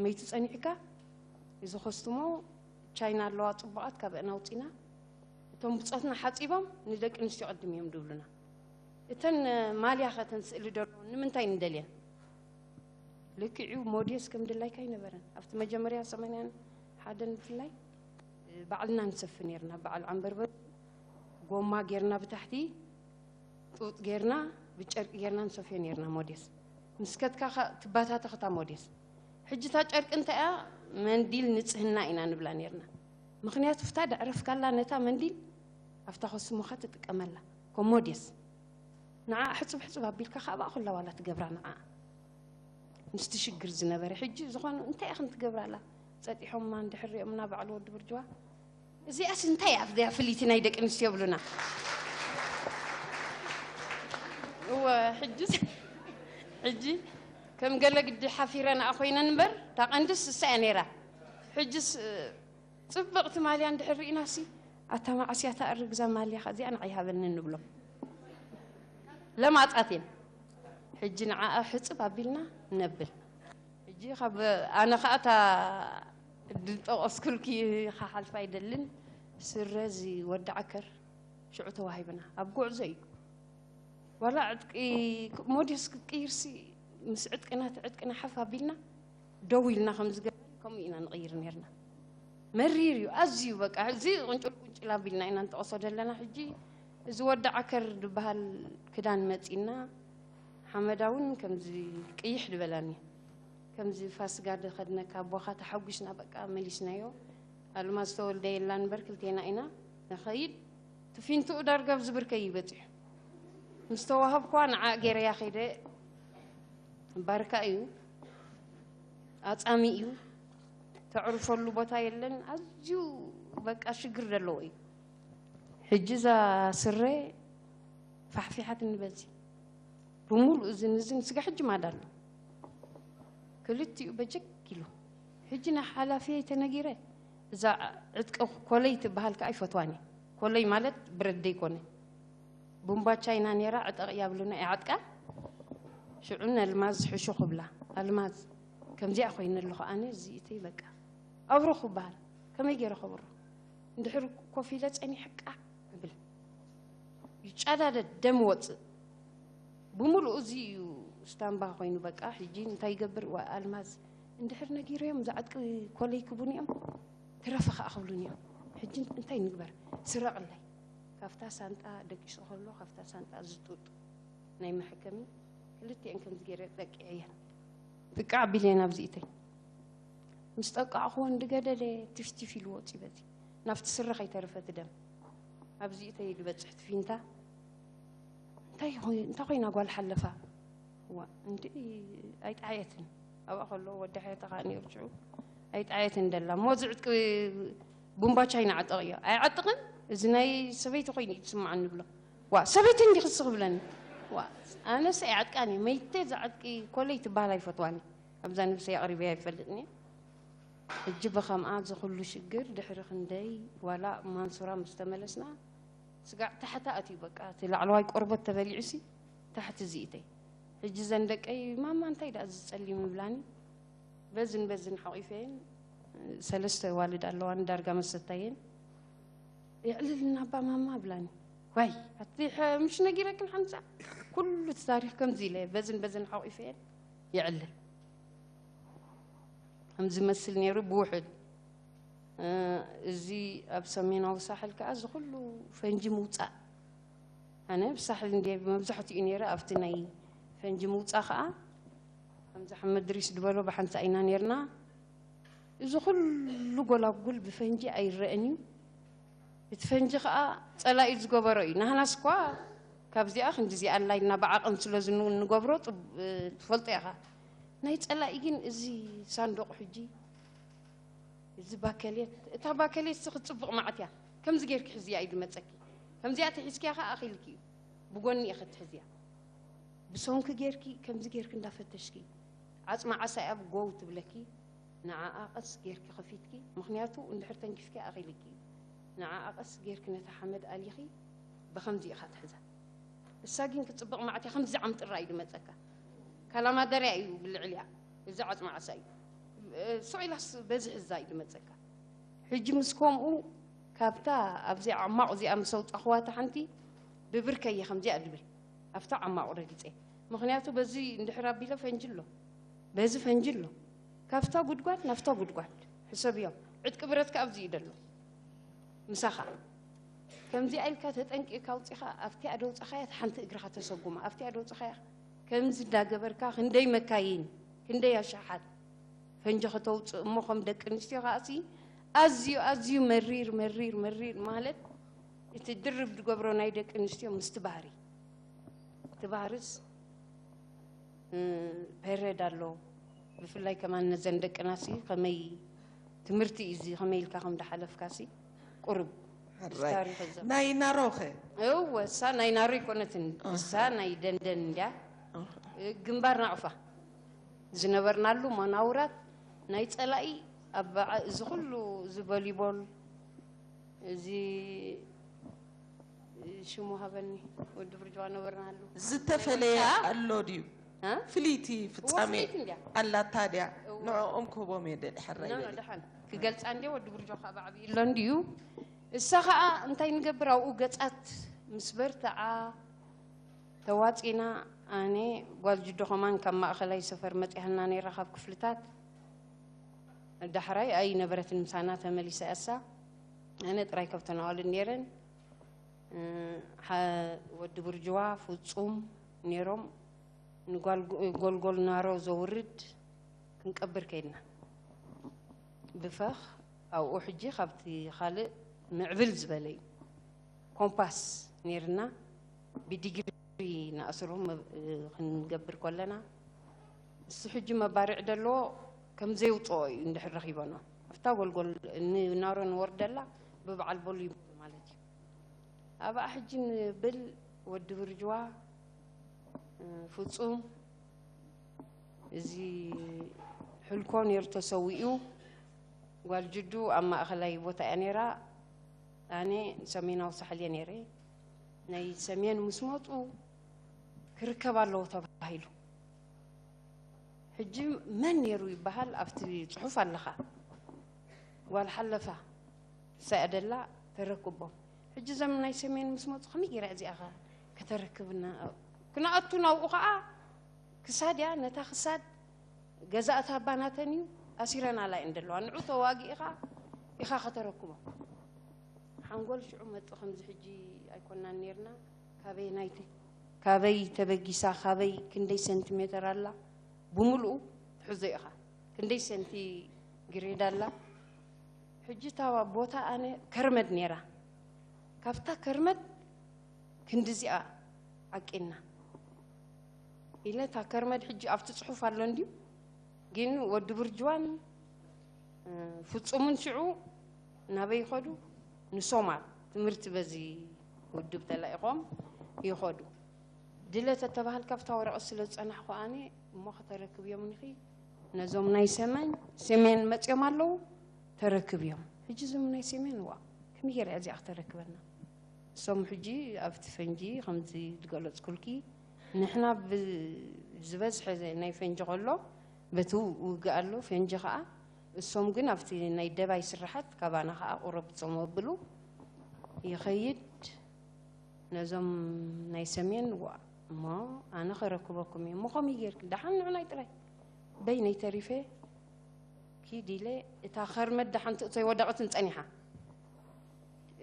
መይቱ ጸኒሕካ፣ እዚ ኮስቱሞ ቻይና ኣለዋ ጽቡቓት፣ ካብአን ኣውጺና፣ እቶም ብጾትና ሓጺቦም ንደቂ ኣንስትዮ ቅድም እዮም ድብሉና። እተን ማልያ ኸ እተን ስእሊ ደለዎን ንምንታይ ንደልየን? ልክዕ እዩ፣ ሞዴስ ከም ድላይካ ኣይነበረን። ኣብቲ መጀመርያ ሰማንያን ሓደን ብፍላይ፣ እ፣ ባዕልና ንሰፊ ነይርና። በዓል ዓንበርበር ጎማ ጌርና ብታሕቲ፣ ጡጥ ጌርና፣ ብጨርቂ ጌርና ንሰፍዮ ነይርና ሞዴስ። ምስ ከድካ ኸ ትባታተኽ እታ ሞዴስ። ሕጂ እታ ጨርቂ እንታይ እያ? መንዲል ንጽህና ኢና ንብላ ነይርና። ምኽንያቱ፣ ፍታ ደዕረፍካላ ነታ መንዲል፣ ኣብታ ኮስሞኻ ትጥቀመላ። ኮሞዴስ። ንዓ ሕጽብ ሕጽብ ኣቢልካ፣ ካብ ኣብኣ ኹላ ዋላ ትገብራ ንዓ። ምስቲ ሽግር ዝነበረ። ሕጂ ዝኾነ እንታይ ኢኽን ትገብራላ? ጸጢሖማ እንድሕር ሪኦምና በዓል ወዲ ብርጅዋ። እዚኣስ እንታይ ኣብዚኣ ፍልይቲ ናይ ደቂ ኣንስትዮ ብሉና። እወ፣ ሕጅስ፣ ሕጂ ከም ገለ ግዲ ሓፊረንኣ ኮይነን እምበር፣ እታ ቀንድስ እሳ እያ ነይራ። ሕጅስ፣ ጽብቕቲ ማልያ እንድሕር ርኢናሲ፣ ኣታ መዓስ እያ ተኣርግ እዛ ማልያ፣ ከዚኣ ንዓ ይሃበኒ ንብሎም። ለማጻት እየን። ሕጂ ንዓኣ ሕጽብ ኣቢልና ነብል። ሕጂ ካብ ኣነ ኸኣ እታ ድጠቐስኩልኪ ክሓልፍ ኣይደልን። ስረ እዚ ወዲ ዓከር ሽዑ ተዋሂብና። ኣብ ጉዕዞ እዩ። ዋላ ዕጥቂ ሞዴስ ክትቅይርሲ፣ ምስ ዕጥቅና፣ እቲ ዕጥቅና ሓፍ ኣቢልና፣ ደው ኢልና ከም ዝገበን ከምኡ ኢና ንቕይር ነይርና። መሪር እዩ፣ ኣዝዩ በቃ፣ እዚ ቁንጭል ቁንጭል ኣቢልና ኢና ንጠቕሶ ዘለና። ሕጂ እዚ ወዲ ዓከር ዝበሃል ክዳን መጺና፣ ሓመዳ እውን ከምዚ ቅይሕ ዝበላኒ፣ ከምዚ ፋስጋ ዝኸድነካ ኣቦኻ ተሓጒስና፣ በቃ መሊስናዮ። ኣልማዝ ተወልደ የላን እምበር ክልቴና ኢና ንኸይድ። ትፊንትኡ ዳርጋ ኣብዚ ብርከይ እዩ በጺሑ። ምስ ተዋሃብኳ ንዓ ገይረያ ከይደ። ባርካ እዩ፣ ኣጻሚ እዩ፣ ተዕርፈሉ ቦታ የለን። ኣዝዩ በቃ ሽግር ዘለዎ እዩ። ሕጂ እዛ ስረ ፋሕፊሓትኒ በዚ ብምሉእ እዝን እዝን ስጋ ሕጂ ማዳ ኣሎ። ክልቲኡ በጀክ ኢሉ። ሕጂ ንሓላፊየይ ተነጊረ፣ እዛ ዕጥቂ ኮለይ ትበሃል ከኣ ኣይፈትዋን እየ። ኮለይ ማለት ብረት ደይኮነ። ቡምባ ቻይና ነይራ፣ ዕጠቕ እያ ብሉና፣ ይዓጥቃ። ሽዑ ነልማዝ ሕሹ ክብላ፣ ኣልማዝ፣ ከምዚኣ ኮይነ ኣለኹ ኣነ፣ እዚ እተይ በቃ ኣብርኹ በሃል። ከመይ ገይረ ከብሮ? እንድሕር ኮፍ ኢለ ጸኒሐ ቃዕ እብል። ይጫዳደድ፣ ደም ወጽእ። ብምሉኡ እዚ እዩ ስታምባ ኮይኑ፣ በቃ ሕጂ እንታይ ይገብር? ዋ ኣልማዝ፣ እንድሕር ነጊረዮም ዝዓጥቂ ኮለይ ክቡን እዮም፣ ትረፈ ከኣ ክብሉን እዮም። ሕጂ እንታይ ንግበር? ስረቕለይ። ካብታ ሳንጣ ደቂሱ ከሎ፣ ካብታ ሳንጣ ዝጡጥ ናይ መሐከሚ ክልቲኤን ከምዚ ገይረ ጠቂዐየን። ትቃዕ ቢለየን ኣብዚኢተይ። ምስ ጠቃዕኹወን ዝገደደ ትፍቲፍ ኢሉ ወፂኡ በዚ። ናብቲ ስረ ከይተረፈ እቲ ደም። ኣብዚኢተይ ዝበፅሕ ትፊንታ። እንታይ ኮይ-፣ እንታይ ኮይና ጓል ሓለፋ? ዋ፣ እንዲ ኣይጠዓየትን። ኣብኣ ከሎ ወዲ ሓየታ ከኣ ነይሩ ሽዑ። ኣይጠዓየትን ደላ። እሞ እዚ ዕጥቂ ቡምባ ቻይና ዓጠቕ እዮ። ኣይዓጥቕን? እዚ ናይ ሰበይቲ ኮይኑ እዩ ዝስምዓኒ ብሎ። ዋ፣ ሰበይቲ እንዲኺ ስኽ ብለኒ። ዋ፣ ኣነስ ኣይዓጥቃን እየ። መይተ ዝዓጥቂ ኮለይ ትበሃል ኣይፈትዋን እየ። ኣብዛ ነብሰይ ኣቕሪበያ ኣይፈልጥን እየ። ሕጂ ብኸምኣ እዚ ኩሉ ሽግር ድሕሪ ክንደይ ዋላ ማንሱራ ምስ ተመለስና፣ ስጋዕ ታሕቲ ኣትዩ በቃ፣ እቲ ላዕለዋይ ቆርበት ተበሊዑሲ ታሕቲ ዝኢተይ። ሕጂ ዘን ደቀይ፣ "ማማ እንታይ ደኣ እዚ ጸሊም?" ይብላኒ። በዝን በዝን ሓቂፈየን፣ ሰለስተ ዋልድ ኣለዋኒ፣ ዳርጋ መሰታየን። "የዕልልና ኣባ ማማ" ብላኒ። "ዋይ፣ ኣቲ ሐ-፣ ምሽ ነጊረክን ሓንሳ?" ኩሉ እቲ ታሪኽ ከምዚ ኢለ በዝን በዝን ሓቂፈየን የዕልል። ከም ዝመስል ነይሩ ብውሑድ። እ፣ እዚ ኣብ ሰሜናዊ ሳሕል ከኣ እዚ ኩሉ ፈንጂ ምውጻእ። ኣነ ኣብ ሳሕል እንድየ መብዛሕትኡ ነይረ፣ ኣብቲ ናይ ፈንጂ ምውጻእ ከኣ ከምዚ ሓመድ ድሪስ ዝበሎ ብሓንሳእ ኢና ነይርና። እዚ ኩሉ ጎላጉል ብፈንጂ ኣይረአን እዩ። እቲ ፈንጂ ከኣ ጸላኢ ዝገበሮ እዩ። ናህናስ እኳ ካብዚኣ ክንዲዚኣ ኣላ ኢልና ብዓቐን ስለ ዝን-፣ እንገብሮ ጽብ-፣ ትፈልጦ ኢኻ። ናይ ጸላኢ ግን እዚ ሳንዱቕ ሕጂ፣ እዚ ባከሌት፣ እታ ባከሌት ሲ ክትጽብቕ መዓት እያ። ከምዚ ጌርኪ ሕዝያ እዩ ዝመጸኪ። ከምዚኣ ተሒዝኪያ ከኣ ኣኺልኪ እዩ። ብጎኒ ኢኺ ትሕዝያ። ብሰንኪ ጌርኪ፣ ከምዚ ጌርኪ እንዳፈተሽኪ፣ ዓጽሚ ዓሳ እያ ብጎው ትብለኪ። ንዓኣ ቀስ ጌርኪ ከፊትኪ፣ ምኽንያቱ እንድሕር ተንኪፍኪ ኣኺልኪ እዩ። ንዓኣ ቀስ ጌርኪ ነታ ሓመድ ኣሊኺ ብኸምዚ ኢኻ ትሕዛ። እሳ ግን ክጽብቕ ማዕትያ ከምዚ ዓምጥራ እዩ ዝመጸካ። ካላማደርያ እዩ ብልዕልያ። እዚ ዓጽሚ ዓሳ እዩ። እ፣ ስቕ ኢላስ በዚ ሕዛ እዩ ዝመጸካ። ሕጂ ምስ ከምኡ ካብታ ኣብዚ ዓማቑ እዚኣ ምስ ኣውጻኽዋ እታ ሓንቲ ብብርከየ ከምዚኣ ድብል። ኣብታ ዓማቑ ረጊጸ። ምኽንያቱ በዚ እንድሕር ኣቢለ ፈንጂ ኣሎ። በዚ ፈንጂ ኣሎ። ካብታ ጉድጓድ ናብታ ጉድጓድ። ሕሰብዮ። ዕጥቂ ብረትካ ኣብዚ እዩ ዘሎ። ምሳኻ። ከምዚኣ ኢልካ ተጠንቂቕካ ኣውጺኻ፣ ኣብቲኣ ደውጻኻያ እታ ሓንቲ እግርኻ ተሰጉማ። ኣብቲኣ ደውጻኻያ ከምዚ እንዳገበርካ ክንደይ መካይን፣ ክንደይ ኣሽሓት ፈንጂ ከተውጽእ እሞ፣ ከም ደቂ ኣንስትዮ ከኣሲ ኣዝዩ፣ ኣዝዩ መሪር፣ መሪር፣ መሪር ማለት እቲ ድርብ ዝገብሮ ናይ ደቂ ኣንስትዮ ምስቲ ባህሪ። እቲ ባህርስ እ፣ ፔሬድ ኣሎ። ብፍላይ ከማን ነዘን ደቅናሲ ከመይ ትምህርቲ እዩ እዚ፣ ከመይ ኢልካ ከም ዝሓለፍካሲ ቁሩብ ሕራይ። ታሪኽ ዘ- ናይ ናሮኸ? እወ፣ እሳ ናይ ናሮ ኣይኮነትን። ኣህ። እሳ ናይ ደንደን እንድያ። ኣህ። እ፣ ግንባር ናቕፋ ዝነበርናሉ መናውራት ናይ ጸላኢ ኣብ በዓ-፣ እዚ ኩሉ እዚ ቮሊቦል፣ እዚ ሽሙ ሃበኒ፣ ወዲ ብርጅዋ ነበርናሉ። ዝተፈለየ ናይ ወልቃ? ኣሎ ድዩ? እ? ፍልይቲ እዎ፣ ፍጻሜ ፍልይቲ እንድያ። ኣላታ ድያ? እዎ። ንዕኦም ክህቦም እየ ደድሕረይ ኖ፣ ኖ፣ በሊ። ደሓን። ክገልጻ እንድየ፣ ወዲ ብርጅዋ ከዓ ብዓብዪ ኣሎ እንድዩ። እሳ ከዓ እንታይ ንገብር ኣብኡ ገጻት ምስ በርትዓ ተዋጺና፣ ኣነ ጓል ጅዶ ከማን ካብ ማእኸላይ ሰፈር መጺኣና ነይራ ካብ ክፍልታት። ዳሕራይ ኣይነበረትን ምሳና ተመሊሳ እሳ። ኣነ ጥራይ ካብተን ኣዋልድ ነይረን። እ፣ ሓ-፣ ወዲ ብርጅዋ ፍጹም ነይሮም። ንጓል ጎ-፣ ጎልጎል ናሮ ዘውርድ ክንቀብር ከይድና። ብፈኽ ኣብኡ ሕጂ ካብቲ ካልእ ምዕብል ዝበለ እዩ። ኮምፓስ ነይርና፣ ብዲግሪ ንኣስሩ መብ-፣ ክንገብር ከለና፣ እሱ ሕጂ መባርዕ ደለዎ ከም ዘየውፅኦ እዩ እንድሕር ረኺበኖ። ኣብታ ጎልጎል ንናሮ ንወርደላ ብበዓል ቦሉ ይብሉ ማለት እዩ። ኣብኣ ሕጂ ንብል ወዲ ብርጅዋ፣ ፍጹም፣ እዚ ሕልኮ ነይሩ ተሰዊኡ። ጓል ጅዱ ኣብ ማእኸላይ ቦታ እያ ነይራ። ኣነ ሰሜናዊ ሳሕል እየ ነይረ። ናይ ሰሜን ምስ መፁ ክርከብ ኣለዎ ተባሂሉ። ሕጂ መን ነይሩ ይበሃል ኣብቲ ፅሑፍ ኣለኻ። ጓል ሓለፋ ሳያ ደላ ተረክቦም። ሕጂ እዞም ናይ ሰሜን ምስ መፁ ከመይ ገይራ እዚኣ ኸ ከተረክብና? ክነኣቱ ናብኡ ኸዓ ክሳድ እያ፣ ነታ ክሳድ ገዛእታ ኣባናተን እዩ፣ ኣሲረናላ እየን ዘለዋ። ንዑ ተዋጊእኻ ኢኻ ከተረክቦም። ሓንጎል ሽዑ መጡ። ከምዚ ሕጂ ኣይኮናን ነርና። ካበይ ናይቲ ካበይ ተበጊሳ፣ ካበይ ክንደይ ሴንቲሜተር ኣላ፣ ብምልኡ ትሕዞ ኢኻ። ክንደይ ሴንቲ ግሬድ ኣላ። ሕጂ እታ ቦታ ኣነ ከርመድ ነይራ። ካብታ ከርመድ ክንድዚኣ ዓቂና ኢለ፣ እታ ከርመድ ሕጂ ኣብቲ ጽሑፍ ኣሎ እንድዩ። ግን ወዲ ብርጅዋን፣ እ፣ ፍጹምን ሽዑ ናበይ ይኸዱ? ንሶማል ትምህርቲ በዚ ውድብ ተላኢኾም ይኸዱ። ድለ ተተባህልካ ኣብታ ወረቐት ስለ ዝጸናሕኩ ኣነ፣ እሞ ከተረክብዮም ንኺ ነዞም ናይ ሰሜን፣ ሰሜን መጽዮም ኣለዉ፣ ተረክብዮም። ሕጂ እዞም ናይ ሰሜን፣ ዋ፣ ከመይ ገይራ እዚኣ ክተረክበና? እሶም ሕጂ ኣብቲ ፈንጂ ከምዚ ዝገለጽኩልኪ፣ ንሕና ብ-፣ ዝበዝሐ ናይ ፈንጂ ከሎ በቲ ውግእ ኣሎ፣ ፈንጂ ኸኣ እሶም ግን ኣብቲ ናይ ደባይ ስራሓት ካባና ኸኣ ቁረብ ጾም ኣብሉ ይኸይድ። ነዞም ናይ ሰሜን ዋ እሞ ኣነ ከረክበኩም እየ። እሞ ከምኡ ጌርኪ ደሓን ንዑናይ ጥራይ በይነይ ተሪፈ ኪድ ኢለ እታ ከርመት ደሓን ትእቶ ኣይወደቐትን ጸኒሓ።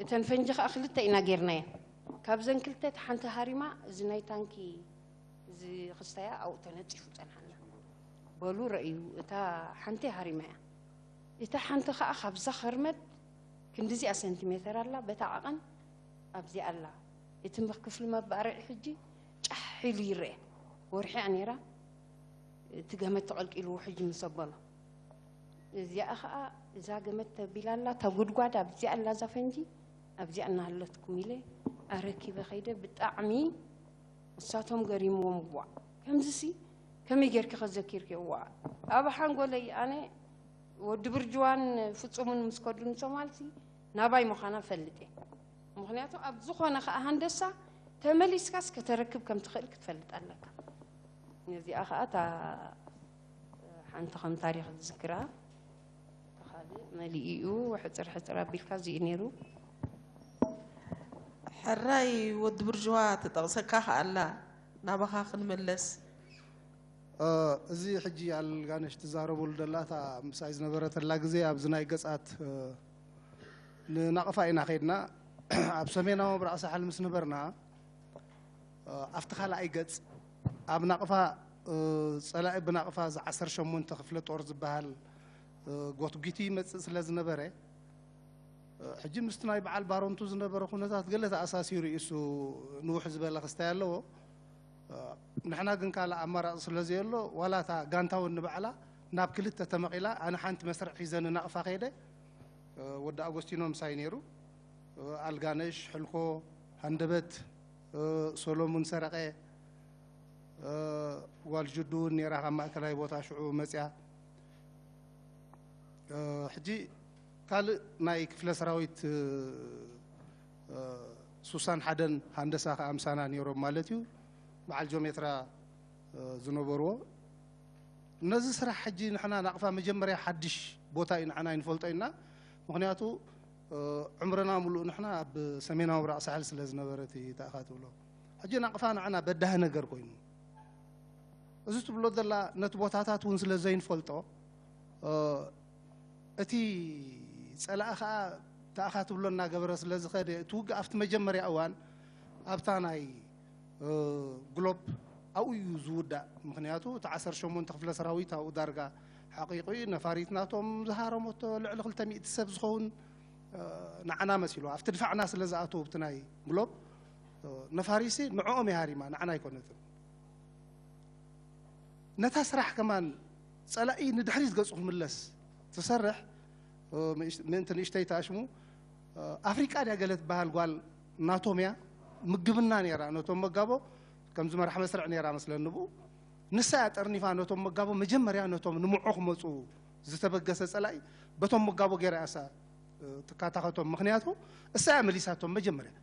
እተን ፈንጂ ኸኣ ክልተ ኢና ጌርናየን። ካብዘን ክልተ እታ ሓንቲ ሃሪማ፣ እዚ ናይ ታንኪ እዚ ክስታያ ኣብኡ ተነጺፉ ጸንሓና። በሉ ረእዩ፣ እታ ሓንቲ ሃሪማ እያ። እታ ሓንቲ ኸኣ ካብዛ ከርመት ክንድዚኣ ሰንቲሜተር ኣላ፣ በታ ዓቐን ኣብዚኣ ኣላ። እቲ መ-፣ ክፍሊ መባርዒ ሕጂ ጫሕ ኢሉ ይረአ። ወርሒ እያ ነይራ፣ እቲ ገመድ ተቐልቂልዎ ሕጂ ምስ ኣበሎ። እዚኣ ኸኣ፣ እዛ ገመድ ተቢላ ኣላ፣ እታ ጉድጓድ ኣብዚኣ ኣላ፣ እዛ ፈንጂ ኣብዚኣ እናሃለትኩም ኢለ ኣረኪበ ኸይደ። ብጣዕሚ እሳቶም ገሪምዎም፣ "ዋእ፣ ከምዚሲ ከመይ ጌርኪ ከዘኪርክዮ?" ዋእ፣ ኣብ ሓንጎለይ ኣነ ወዲ ብርጅዋን ፍጹምን ምስ ከዱ ንሶማልሲ ናባይ ምዃና ፈልጥ እየ። ምኽንያቱ ኣብ ዝኾነ ኸኣ ሃንደሳ ተመሊስካስ ከተረክብ ከም ትኽእል ክትፈልጥ ኣለካ። ነዚኣ ኸኣ እታ ሓንቲ ከም ታሪኽ ዝዝክራ፣ እቲ ካልእ መሊኡ እዩ። ሕጽር ሕጽር ኣቢልካ እዚኡ ነይሩ። ሕራይ ወዲ ብርጅዋ ትጠቕሰካ ኸኣላ ናባኻ ክንምለስ። እ፣ እዚ ሕጂ ኣልጋነሽ ትዛረበሉ ደላ እታ ምሳይ ዝነበረተላ ግዜ ኣብዚ ናይ ገጻት፣ እ፣ ንናቕፋ ኢና ኸይድና። ኣብ ሰሜናዊ ምብራቕ ሳሕል ምስ ነበርና፣ እ፣ ኣብቲ ካልኣይ ገጽ ኣብ ናቕፋ፣ እ፣ ጸላኢ ብናቕፋ እዚ ዓሰርተ ሸሞንተ ክፍለ ጦር ዝበሃል፣ እ፣ ጎትጒቱ ይመጽእ ስለ ዝነበረ፣ ሕጂ ምስቲ ናይ በዓል ባሮንቱ ዝነበረ ኩነታት ገለ ተኣሳሲሩ እዩ። እሱ ንውሕ ዝበለ ክስታይ ኣለዎ። ንሕና ግን ካልእ ኣማራጺ ስለ ዘየሎ፣ ዋላ እታ ጋንታ እውን ንባዕላ ናብ ክልተ ተመቒላ፣ ኣነ ሓንቲ መስርዕ ሒዘ ንናቕፋ ከይደ፣ ወዲ ኣጎስቲኖ ምሳይ ነይሩ፣ ኣልጋነሽ፣ ሕልኮ፣ ሃንደበት፣ ሰሎሙን ሰረቐ፣ ጓል ጅዱ እውን ነይራ ካብ ማእከላይ ቦታ ሽዑ መጽያ። እ፣ ሕጂ ካልእ ናይ ክፍለ ሰራዊት፣ እ፣ እ፣ ሱሳን ሓደን ሃንደሳ ከኣ ምሳና ነይሮም ማለት እዩ። በዓል ጆሜትራ፣ እ፣ ዝነበርዎ። ነዚ ስራሕ ሕጂ ንሕና ናቕፋ መጀመርያ ሓድሽ ቦታ እዩ ንዓና ይንፈልጦ ኢና። ምኽንያቱ፣ እ፣ ዕምርና ሙሉእ ንሕና ኣብ ሰሜናዊ ምብራቕ ሳሕል ስለ ዝነበረ እቲ ተኣኻ ትብሎ። ሕጂ ናቕፋ ንዓና በዳሂ ነገር ኮይኑ። እዚ ትብሎ ዘላ ነቲ ቦታታት እውን ስለ ዘይንፈልጦ፣ እ፣ እቲ ጸላኢ ኸኣ ተኣኻ ትብሎ እናገበረ ስለ ዝኸደ፣ እቲ ውግእ ኣብቲ መጀመርያ እዋን ኣብታ ናይ፣ እ፣ ግሎብ ኣብኡ እዩ ዝውዳእ። ምኽንያቱ እቲ ዓሰርተ ሸሞንተ ክፍለ ሰራዊት ኣብኡ ዳርጋ ሓቒቑ እዩ። ነፋሪት ናቶም ዝሃረመቶ ልዕሊ ክልተ ሚእቲ ሰብ ዝኸውን፣ እ፣ ንዓና መሲሉ። ኣብቲ ድፋዕና ስለ ዝኣተዉ፣ ኣብቲ ናይ ግሎብ፣ እ፣ ነፋሪሲ ንዕኦም እያ ሃሪማ፣ ንዓና ኣይኮነትን። ነታ ስራሕ ከማን ጸላኢ ንድሕሪት ገጹ ክምለስ ትሰርሕ፣ እ፣ ምእሽ-፣ ምእንቲ ንእሽተይ ተኣሽሙ፣ እ፣ ኣፍሪቃ ድያ ገለ ትበሃል ጓል ናቶም እያ፣ ምግብና ነይራ። ነቶም መጋቦ ከምዚ መራሕ መስርዕ ነይራ መስለኒ ብኡ። ንሳ እያ ጠርኒፋ ነቶም መጋቦ መጀመርያ ነቶም ንምዖ ክመጹ ዝተበገሰ ጸላኢ በቶም መጋቦ ገይራ እያ እሳ፣ እ፣ ትካታኸቶም። ምኽንያቱ እሳ እያ መሊሳቶም መጀመርያ።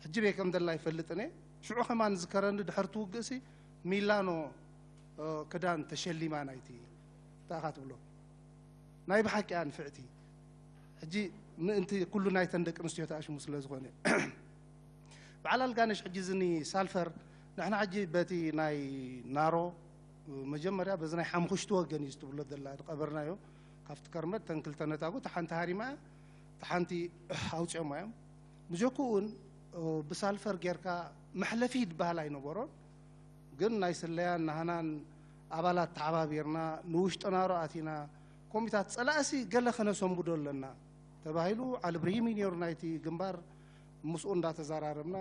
ሕጂ በይ ከም ደላ ይፈልጥን እየ። ሽዑ ከማን ዝከረኒ ድሕርቲ ውግእሲ ሚላኖ ክዳን ተሸሊማ ናይቲ እንታይ ኢኻ ትብሎ ናይ ብሓቂ እያ ንፍዕቲ። ሕጂ ምእንቲ ኩሉ ናይተን ደቂ ኣንስትዮ ተኣሽሙ ስለ ዝኾነ በዓል ኣልጋነሽ ሕጂ ዝኒ ሳልፈር ንሕና ሕጂ በቲ ናይ ናሮ መጀመርያ በዚ ናይ ሓምኹሽቲ ወገን እዩ ዝትብሎ ዘላ ዝቐበርናዮ ካብቲ ከርመት ተን ክልተ ነታጉ እታ ሓንቲ ሃሪማ እያ እታ ሓንቲ ኣውፅኦማ እዮም ብጀክኡ እውን ብሳልፈር ጌርካ መሕለፊ ዝበሃል ኣይነበሮን ግን ናይ ስለያን ናህናን ኣባላት ተሓባቢርና ንውሽጢ ናሮ ኣቲና ኮሚታት ፀላእሲ ገለ ከነሰንብዶ ኣለና ተባሂሉ ዓሊ ብርሂም እዩ ነይሩ ናይቲ ግንባር ምስኡ እንዳተዘራረብና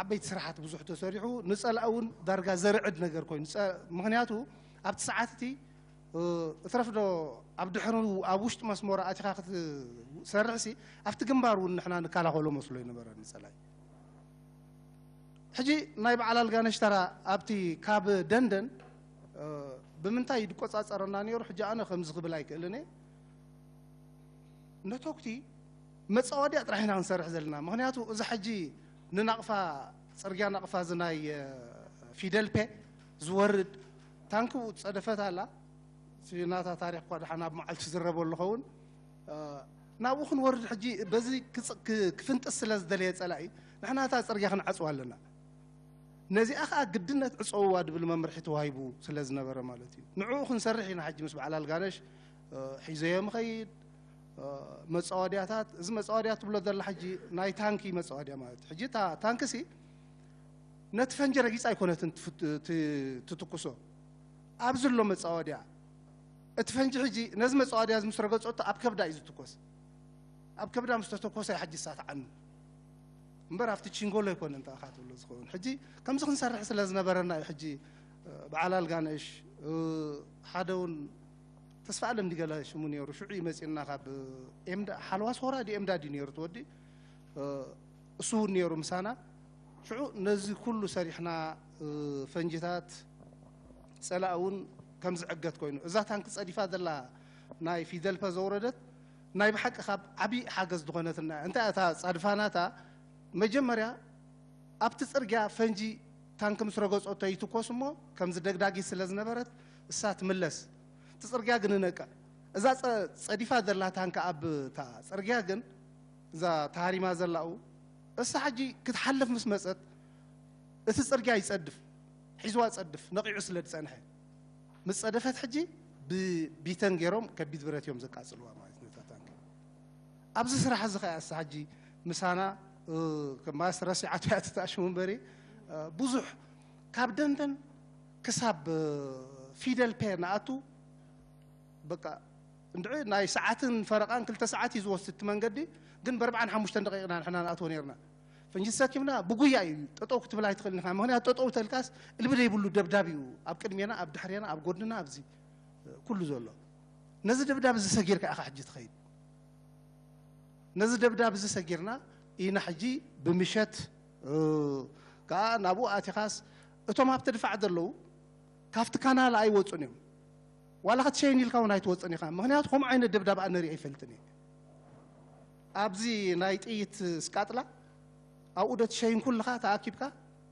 ዓበይቲ ስራሓት ብዙሕ ተሰሪሑ ንፀላእ እውን ዳርጋ ዘርዕድ ነገር ኮይኑ ምክንያቱ ኣብቲ ሰዓት እቲ እትረፍዶ ኣብ ድሕሩ ኣብ ውሽጢ መስመሩ ኣቲኻ ክትሰርሕሲ ኣብቲ ግንባር እውን ንሕና ንከላኸሎ መስሎ ይነበረ ንፀላይ ሕጂ ናይ በዓል ኣልጋነሽ ተራ ኣብቲ ካብ ደንደን ብምንታይ ይቆፃፀረና ነይሩ ሕጂ ኣነ ከምዚ ክብል ኣይክእልን እየ ነቶክቲ መፃወድያ ጥራሕ ኢና ክንሰርሕ ዘለና ምክንያቱ እዚ ሕጂ ንናቕፋ ፅርግያ ናቕፋ እዚ ናይ ፊደል ፔ ዝወርድ ታንክኡ ፀደፈት ኣላ ናታ ታሪክ እኳ ድሓን ኣብ መዓልቲ ዝረበ ኣለኸውን ናብኡ ክንወርድ ሕጂ በዚ ክፍንጥስ ስለ ዝደለየ ፀላኢ ንሕና እታ ፅርግያ ክንዓፅዋ ኣለና ነዚኣ ከዓ ግድነት ዕፀውዋ ድብል መምርሒ ተዋሂቡ ስለ ዝነበረ ማለት እዩ ንዕኡ ክንሰርሕ ኢና ሕጂ ምስ በዓል ኣልጋነሽ ሒዘዮ ምኸይድ መፃወድያታት እዚ መፃወድያ ትብሎ ዘላ ሕጂ ናይ ታንኪ መፃወድያ ማለት እዩ ሕጂ እታ ታንኪ ሲ ነቲ ፈንጂ ረጊፃ ኣይኮነትን ትትኩሶ ኣብዚ ኣሎ መፃወድያ እቲ ፈንጂ ሕጂ ነዚ መፃወድያ እዚ ምስ ረገፀቶ ኣብ ከብዳ እዩ ዝትኮስ ኣብ ከብዳ ምስ ተተኮሰ ሕጂ እሳት ዓኑ እምበር ኣብቲ ቺንጎሎ ኣይኮነን ተኣኻ ትብሎ ዝኸውን ሕጂ ከምዚ ክንሰርሕ ስለ ዝነበረና እዩ ሕጂ በዓል ኣልጋነሽ ሓደ እውን ተስፋ ኣለም ድገለ ሽሙ ነይሩ ሽዑ ይመፅና ካብ ኤምዳ ሓልዋስ ሆራ ድዩ ኤምዳ ድዩ ነይሩ ትወዲ እሱ እውን ነይሩ ምሳና ሽዑ ነዚ ኩሉ ሰሪሕና ፈንጅታት ፀላእ እውን ከም ዝዕገት ኮይኑ እዛ ታንክ ፀዲፋ ዘላ ናይ ፊደልፐ ዘውረደት ናይ ብሓቂ ካብ ዓብዪ ሓገዝ ዝኾነትና እንታይ እታ ፃድፋናታ መጀመርያ ኣብቲ ፅርግያ ፈንጂ ታንክ ምስ ረገፆቶ ይትኮስ እሞ ከምዚ ደግዳጊት ስለ ዝነበረት እሳ ትምለስ እቲ ፅርግያ ግን ነቀ እዛ ፀዲፋ ዘላ ታንክ ኣብ እታ ፅርግያ ግን እዛ ተሃሪማ ዘላኡ እሳ ሕጂ ክትሓልፍ ምስ መፀት እቲ ፅርግያ ይፀድፍ ሒዝዋ ፀድፍ ነቂዑ ስለ ዝፀንሐ ምስ ፀደፈት ሕጂ ብቢተን ገይሮም ከቢድ ብረት እዮም ዘቃፅልዋ ማለት ነታ ታንክ ኣብዚ ስራሕ እዚ ከኣ እሳ ሕጂ ምሳና ማስ ረሲዓቶ እያ ትተኣሽሙ እምበሪ ብዙሕ ካብ ደንደን ክሳብ ፊደል ፔ ንኣቱ በቃ እንድዒ ናይ ሰዓትን ፈረቓን ክልተ ሰዓት እዩ ዝወስድ እቲ መንገዲ ግን በርብዓን ሓሙሽተን ደቂቕና ንሕና ንኣትዎ ነርና ፈንጂ ተሰኪምና ብጉያ እዩ ጠጠው ክትብል ኣይትኽእልን ኢኻ ምክንያቱ ጠጠው ተልካስ እልቢ ዘይብሉ ደብዳብ እዩ ኣብ ቅድሜና ኣብ ድሕሬና ኣብ ጎድንና ኣብዚ ኩሉ ዘሎ ነዚ ደብዳብ እዚ ሰጊርካ ኢኻ ሕጂ ትኸይድ ነዚ ደብዳብ እዚ ሰጊርና ኢና ሕጂ ብምሸት ከዓ ናብኡ ኣቲኻስ እቶም ኣብቲ ድፋዕ ዘለዉ ካብቲ ካናል ኣይወፁን እዮም ዋላ ክትሸይን ኢልካ እውን ኣይትወፅን ኢኻ ምክንያቱ ከምኡ ዓይነት ደብዳብ ኣነርኢ ኣይፈልጥን እየ ኣብዚ ናይ ጥይት ስቃጥላ ኣብኡ ዶ ትሸይን ኩልኻ ተኣኪብካ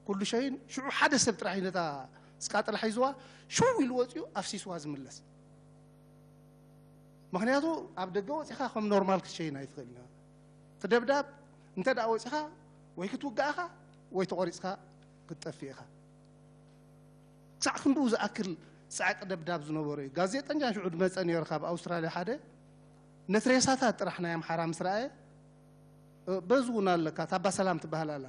ኩሉ ሸይን ሽዑ ሓደ ሰብ ጥራሕ ነታ ስቃጥላ ሒዝዋ ሽው ኢሉ ወፂኡ ኣፍሲስዋ ዝምለስ ምክንያቱ ኣብ ደገ ወፂኻ ከም ኖርማል ክትሸይን ኣይትኽእል ኢና እቲ ደብዳብ እንተ ደኣ ወፂኻ ወይ ክትውጋእኻ ወይ ተቆሪፅካ ክትጠፍእ ኢኻ ክሳዕ ክንድኡ ዝኣክል ፃዕቂ ደብዳብ ዝነበሮ እዩ ጋዜጠኛ ሽዑ ድመፀ ነይሩ ካብ ኣውስትራልያ ሓደ ነቲ ሬሳታት ጥራሕ ናይ ኣምሓራ ምስ ረኣየ በዚ እውን ኣለካ ታባ ሰላም ትበሃል ኣላ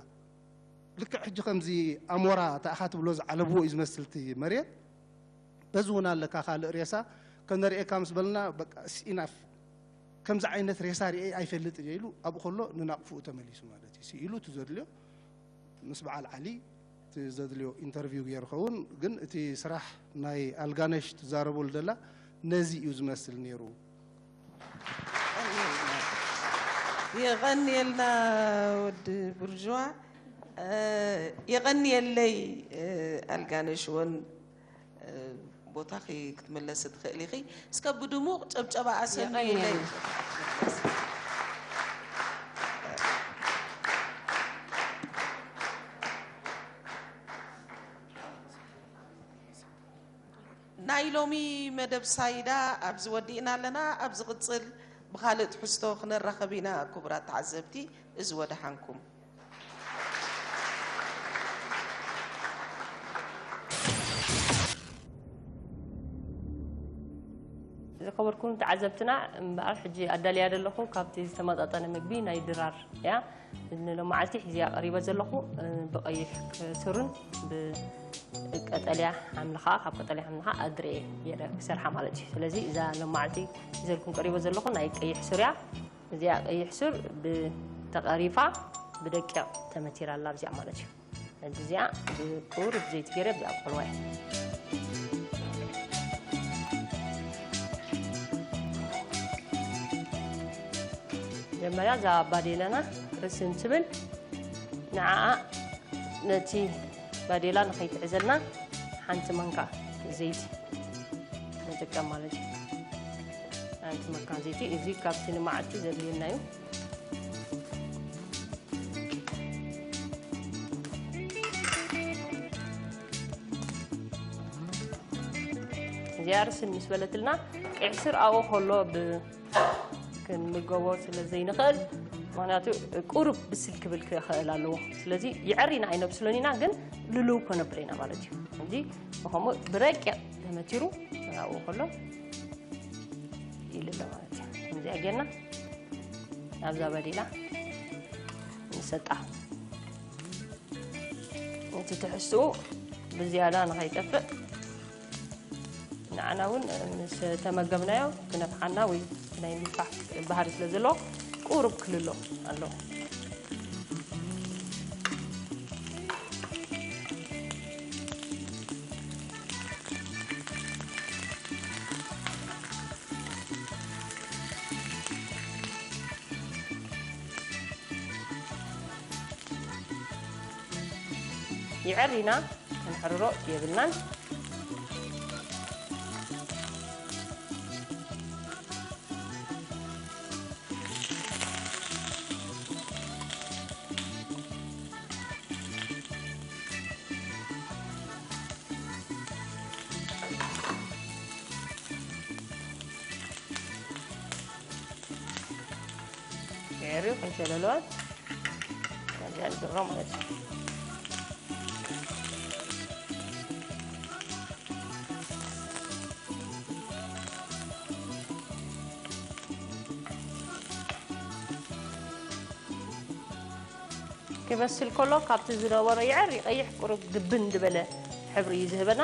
ልክዕ ሕጂ ከምዚ ኣሞራ ተኣኻ ትብሎ ዝዓለብዎ እዩ ዝመስል እቲ መሬት በዚ እውን ኣለካ ካልእ ሬሳ ከነርእየካ ምስ በልና በቃ ኢናፍ ከምዚ ዓይነት ሬሳ ርኤ ኣይፈልጥ እየ ኢሉ ኣብኡ ከሎ ንናቕፍኡ ተመሊሱ ማለት እዩ ስኢሉ እቲ ዘድልዮ ምስ በዓል ዓሊ እቲ ዘድልዮ ኢንተርቪው ገይሩ ኸውን ግን እቲ ስራሕ ናይ ኣልጋነሽ ትዛረበሉ ደላ ነዚ እዩ ዝመስል ነይሩ የቐንየልና ወዲ ቡርጅዋ የቐንየለይ ኣልጋነሽ እውን ቦታኺ ክትምለሲ ትኽእል ኢኺ እስከ ብድሙቕ ጨብጨባ ኣሰንዩለይ ሎሚ መደብ ሳይዳ ኣብዚ ወዲእና ኣለና። ኣብ ዝቕጽል ብኻልእ ትሕዝቶ ክነራኸብ ኢና። ክቡራት ተዓዘብቲ፣ እዚ ወደሓንኩም። ዝኸበርኩም ተዓዘብትና፣ እምበኣር ሕጂ ኣዳልያ ዘለኹ ካብቲ ዝተመጣጠነ ምግቢ ናይ ድራር እያ። ንሎማዓልቲ ሒዝያ ቀሪበ ዘለኹ፣ እ፣ ብቐይሕ ሱርን ብቀጠልያ ሓምሊ ኸኣ፣ ካብ ቀጠልያ ሓምሊ ኸኣ ኣድርየ ገይረ ክሰርሓ ማለት እዩ። ስለዚ እዛ ሎማዓልቲ ሒዘልኩም ቀሪበ ዘለኹ ናይ ቀይሕ ሱር እያ። እዚኣ ቀይሕ ሱር ብ-፣ ተቐሪፋ ብደቂቕ ተመቲራ ኣላ ኣብዚኣ ማለት እዩ። ሕጂ እዚኣ ብቁሩብ ዘይቲ ገይረ ኣብዚኣ ክቆልዋ እየ። መጀመርያ እዛ ባዴላና ርስን ትብል፣ ንዓኣ ነቲ ባዴላ ንኸይትሕዘልና ሓንቲ ማንካ ዘይቲ ንጥቀም ማለት እዩ። ሓንቲ ማንካ ዘይቲ፣ እዚ ካብቲ ንመዓልቲ ዘድልየና እዩ። እዚኣ ርስን ምስ በለትልና፣ ቀይሕ ሱር ኣብኡ ከሎ ብ-፣ ክንምገቦ ስለ ዘይንኽእል፣ ምኽንያቱ ቁሩብ ብስል ክብል ክኽእል ኣለዎ። ስለዚ የዕሪና ኣይነብስሎን ኢና፣ ግን ልልው ከነብሎ ኢና ማለት እዩ። ሕጂ ብኸምኡ ብረቂቕ ተመቲሩ ኣብኡ ከሎ ይልሎ ማለት እዩ። ከምዚኣ ጌርና ኣብዛ በዲላ ንሰጣ። እቲ ትሕዝትኡ ብዝያዳ ንኸይጠፍእ፣ ንዓና እውን ምስ ተመገብናዮ ክነፍሓና ወይ ናይ ምፍራሕ ባህሪ ስለ ዘለዎ፣ ቁሩብ ክልሎ ኣለዎ። የዕሪና ክንሕርሮ የብልናን። የዕርዩ ከይተለለወ፣ ከዚኣ ንገብሮ ማለት እዩ። ክበስል ከሎ ካብቲ ዝነበሮ የዕር ይቐይሕ፣ ቁሩብ ግብን ዝበለ ሕብሪ እዩ ዝህበና።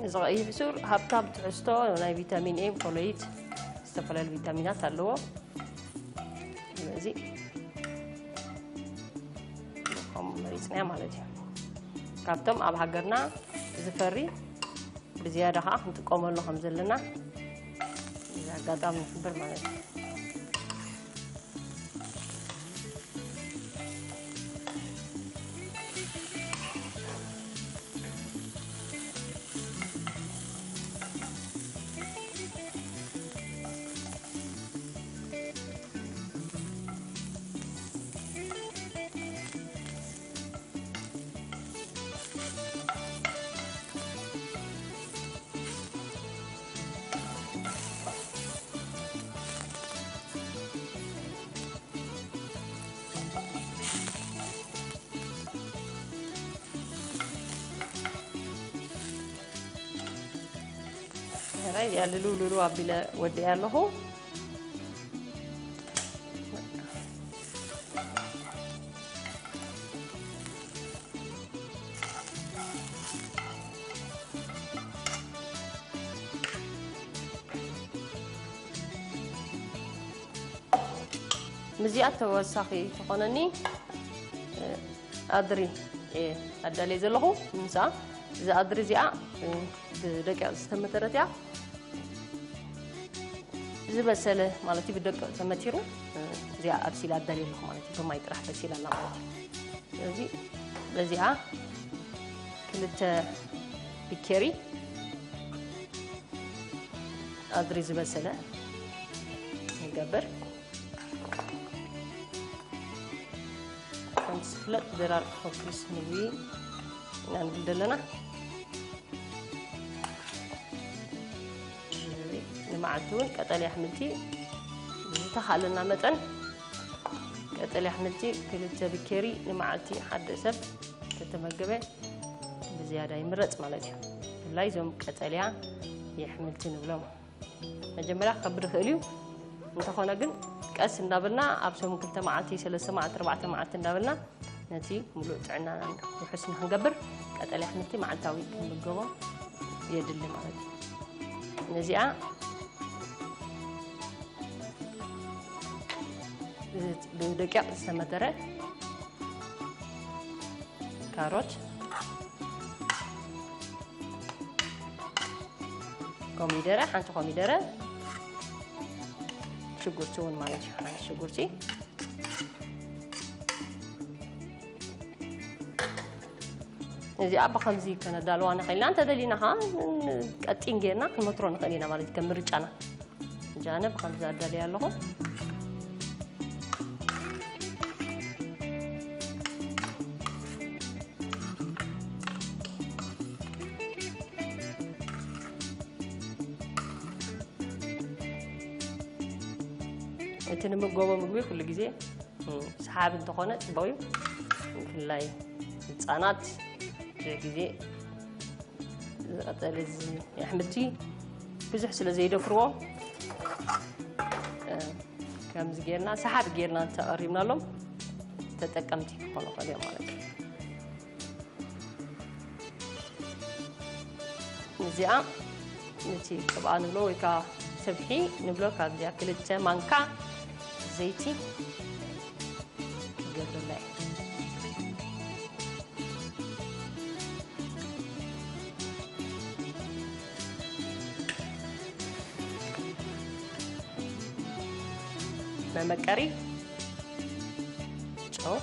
እዚ ቀይሕ ሱር ሃብታም ትሕዝቶ ናይ ቪታሚን ኤ፣ ፎሎይት፣ ዝተፈላለዩ ቪታሚናት ኣለዎ። ስለዚ ከምኡ መሪፅናዮ ማለት እዩ። ካብቶም ኣብ ሃገርና ዝፈሪ ብዝያዳ ከዓ ክንጥቀመሉ ከም ዘለና እዚ ኣጋጣሚ ንሕብር ማለት እዩ። ሕራይ እዚኣ ልሉ ልሉ ኣቢለ ወዲኣ ኣለኹ። ምዚኣ ተወሳኺ ትኾነኒ ኣድሪ ኣዳልየ ዘለኹ። ምሳ እዚ ኣድሪ እዚኣ ብደቂቕ ዝተመተረት እያ። ዝበሰለ ማለት እዩ፣ ብደቂቕ ተመቲሩ። እዚኣ ኣብሲላ ኣዳልየ ኣለኹ ማለት እዩ፣ ብማይ ጥራሕ በሲላ ኣላ ማለት እዩ። ስለዚ በዚኣ ክልተ ቢኬሪ ኣድሪ ዝበሰለ ንገብር። ከምቲ ዝፍለጥ ድራር ክፈኩስ ምግቢ ኢና ንብል ዘለና። ንመዓልቲ እውን ቀጠልያ ኣሕምልቲ ዝተኻለና መጠን ቀጠልያ ኣሕምልቲ ክልተ ብኬሪ ንመዓልቲ ሓደ ሰብ ተተመገበ ብዝያዳ ይምረጽ ማለት እዩ። ብፍላይ እዞም ቀጠልያ የሕምልቲ ንብሎም መጀመርያ ክከብድ ይኽእል እዩ። እንተኾነ ግን ቀስ እንዳበልና ኣብ ሰሙን ክልተ መዓልቲ፣ ሰለስተ መዓልቲ፣ ኣርባዕተ መዓልቲ እንዳበልና ነቲ ሙሉእ ጥዕናና ውሑስ ንክንገብር ቀጠልያ ኣሕምልቲ መዓልታዊ ክንምገቦ የድሊ ማለት እዩ። ነዚኣ ብደቂቕ ዝተመተረ ካሮት፣ ኮሚደረ፣ ሓንቲ ኮሚደረ፣ ሽጉርቲ እውን ማለት እዩ። ሓንቲ ሽጉርቲ። እዚኣ ብኸምዚ ከነዳልዋ ንኽእል ኢና። እንተደሊና ኸዓ ቀጢን ጌርና ክንመትሮ ንኽእል ኢና ማለት እዩ፣ ከም ምርጫና። እጃነ ብኸምዚ ኣዳልየ ኣለኹ። እቲ ንምገቦ ምግቢ ኩሉ ግዜ፣ እ፣ ሰሓቢ እንተኾነ ጽቡቕ እዩ። ብፍላይ ህጻናት ብዙሕ ግዜ ዝቐጸለ እዚ ኣሕምልቲ ብዙሕ ስለ ዘይደፍርዎ፣ እ፣ ከምዚ ጌርና፣ ሰሓቢ ጌርና እንተቐሪብናሎም ተጠቀምቲ ክኾኑ ይኽእሉ እዮም ማለት እዩ። እዚኣ ነቲ ቅብኣ ንብሎ ወይ ከዓ ስብሒ ንብሎ፣ ካብዚኣ ክልተ ማንካ ዘይቲ ክገብረላ እየ። መመቀሪ ጨው፣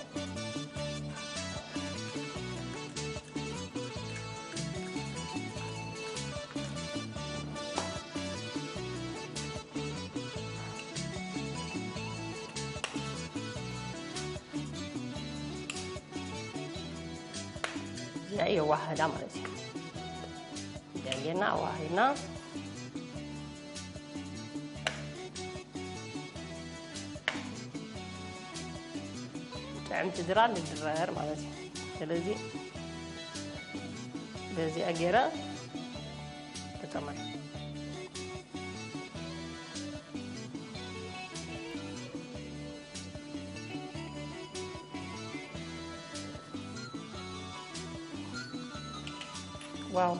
እዚኣ የዋህዳ ማለት እዩ። እዚኣ ጌርና ኣዋሂድና ጥዕምቲ ድራር ንድረር ማለት እዩ። ስለዚ በዚኣ ገይረ ተጠመር። ዋው፣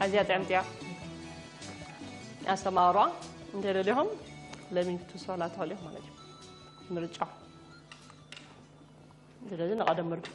ኣዝያ ጥዕምቲ እያ። ኣስተማቕርዋ እንተደሊኹም ለሚን ክትውስኹላ ትኽእሉ ኢኹም ማለት እዩ። ምርጫ። ስለዚ ንቐደም ምርጫ።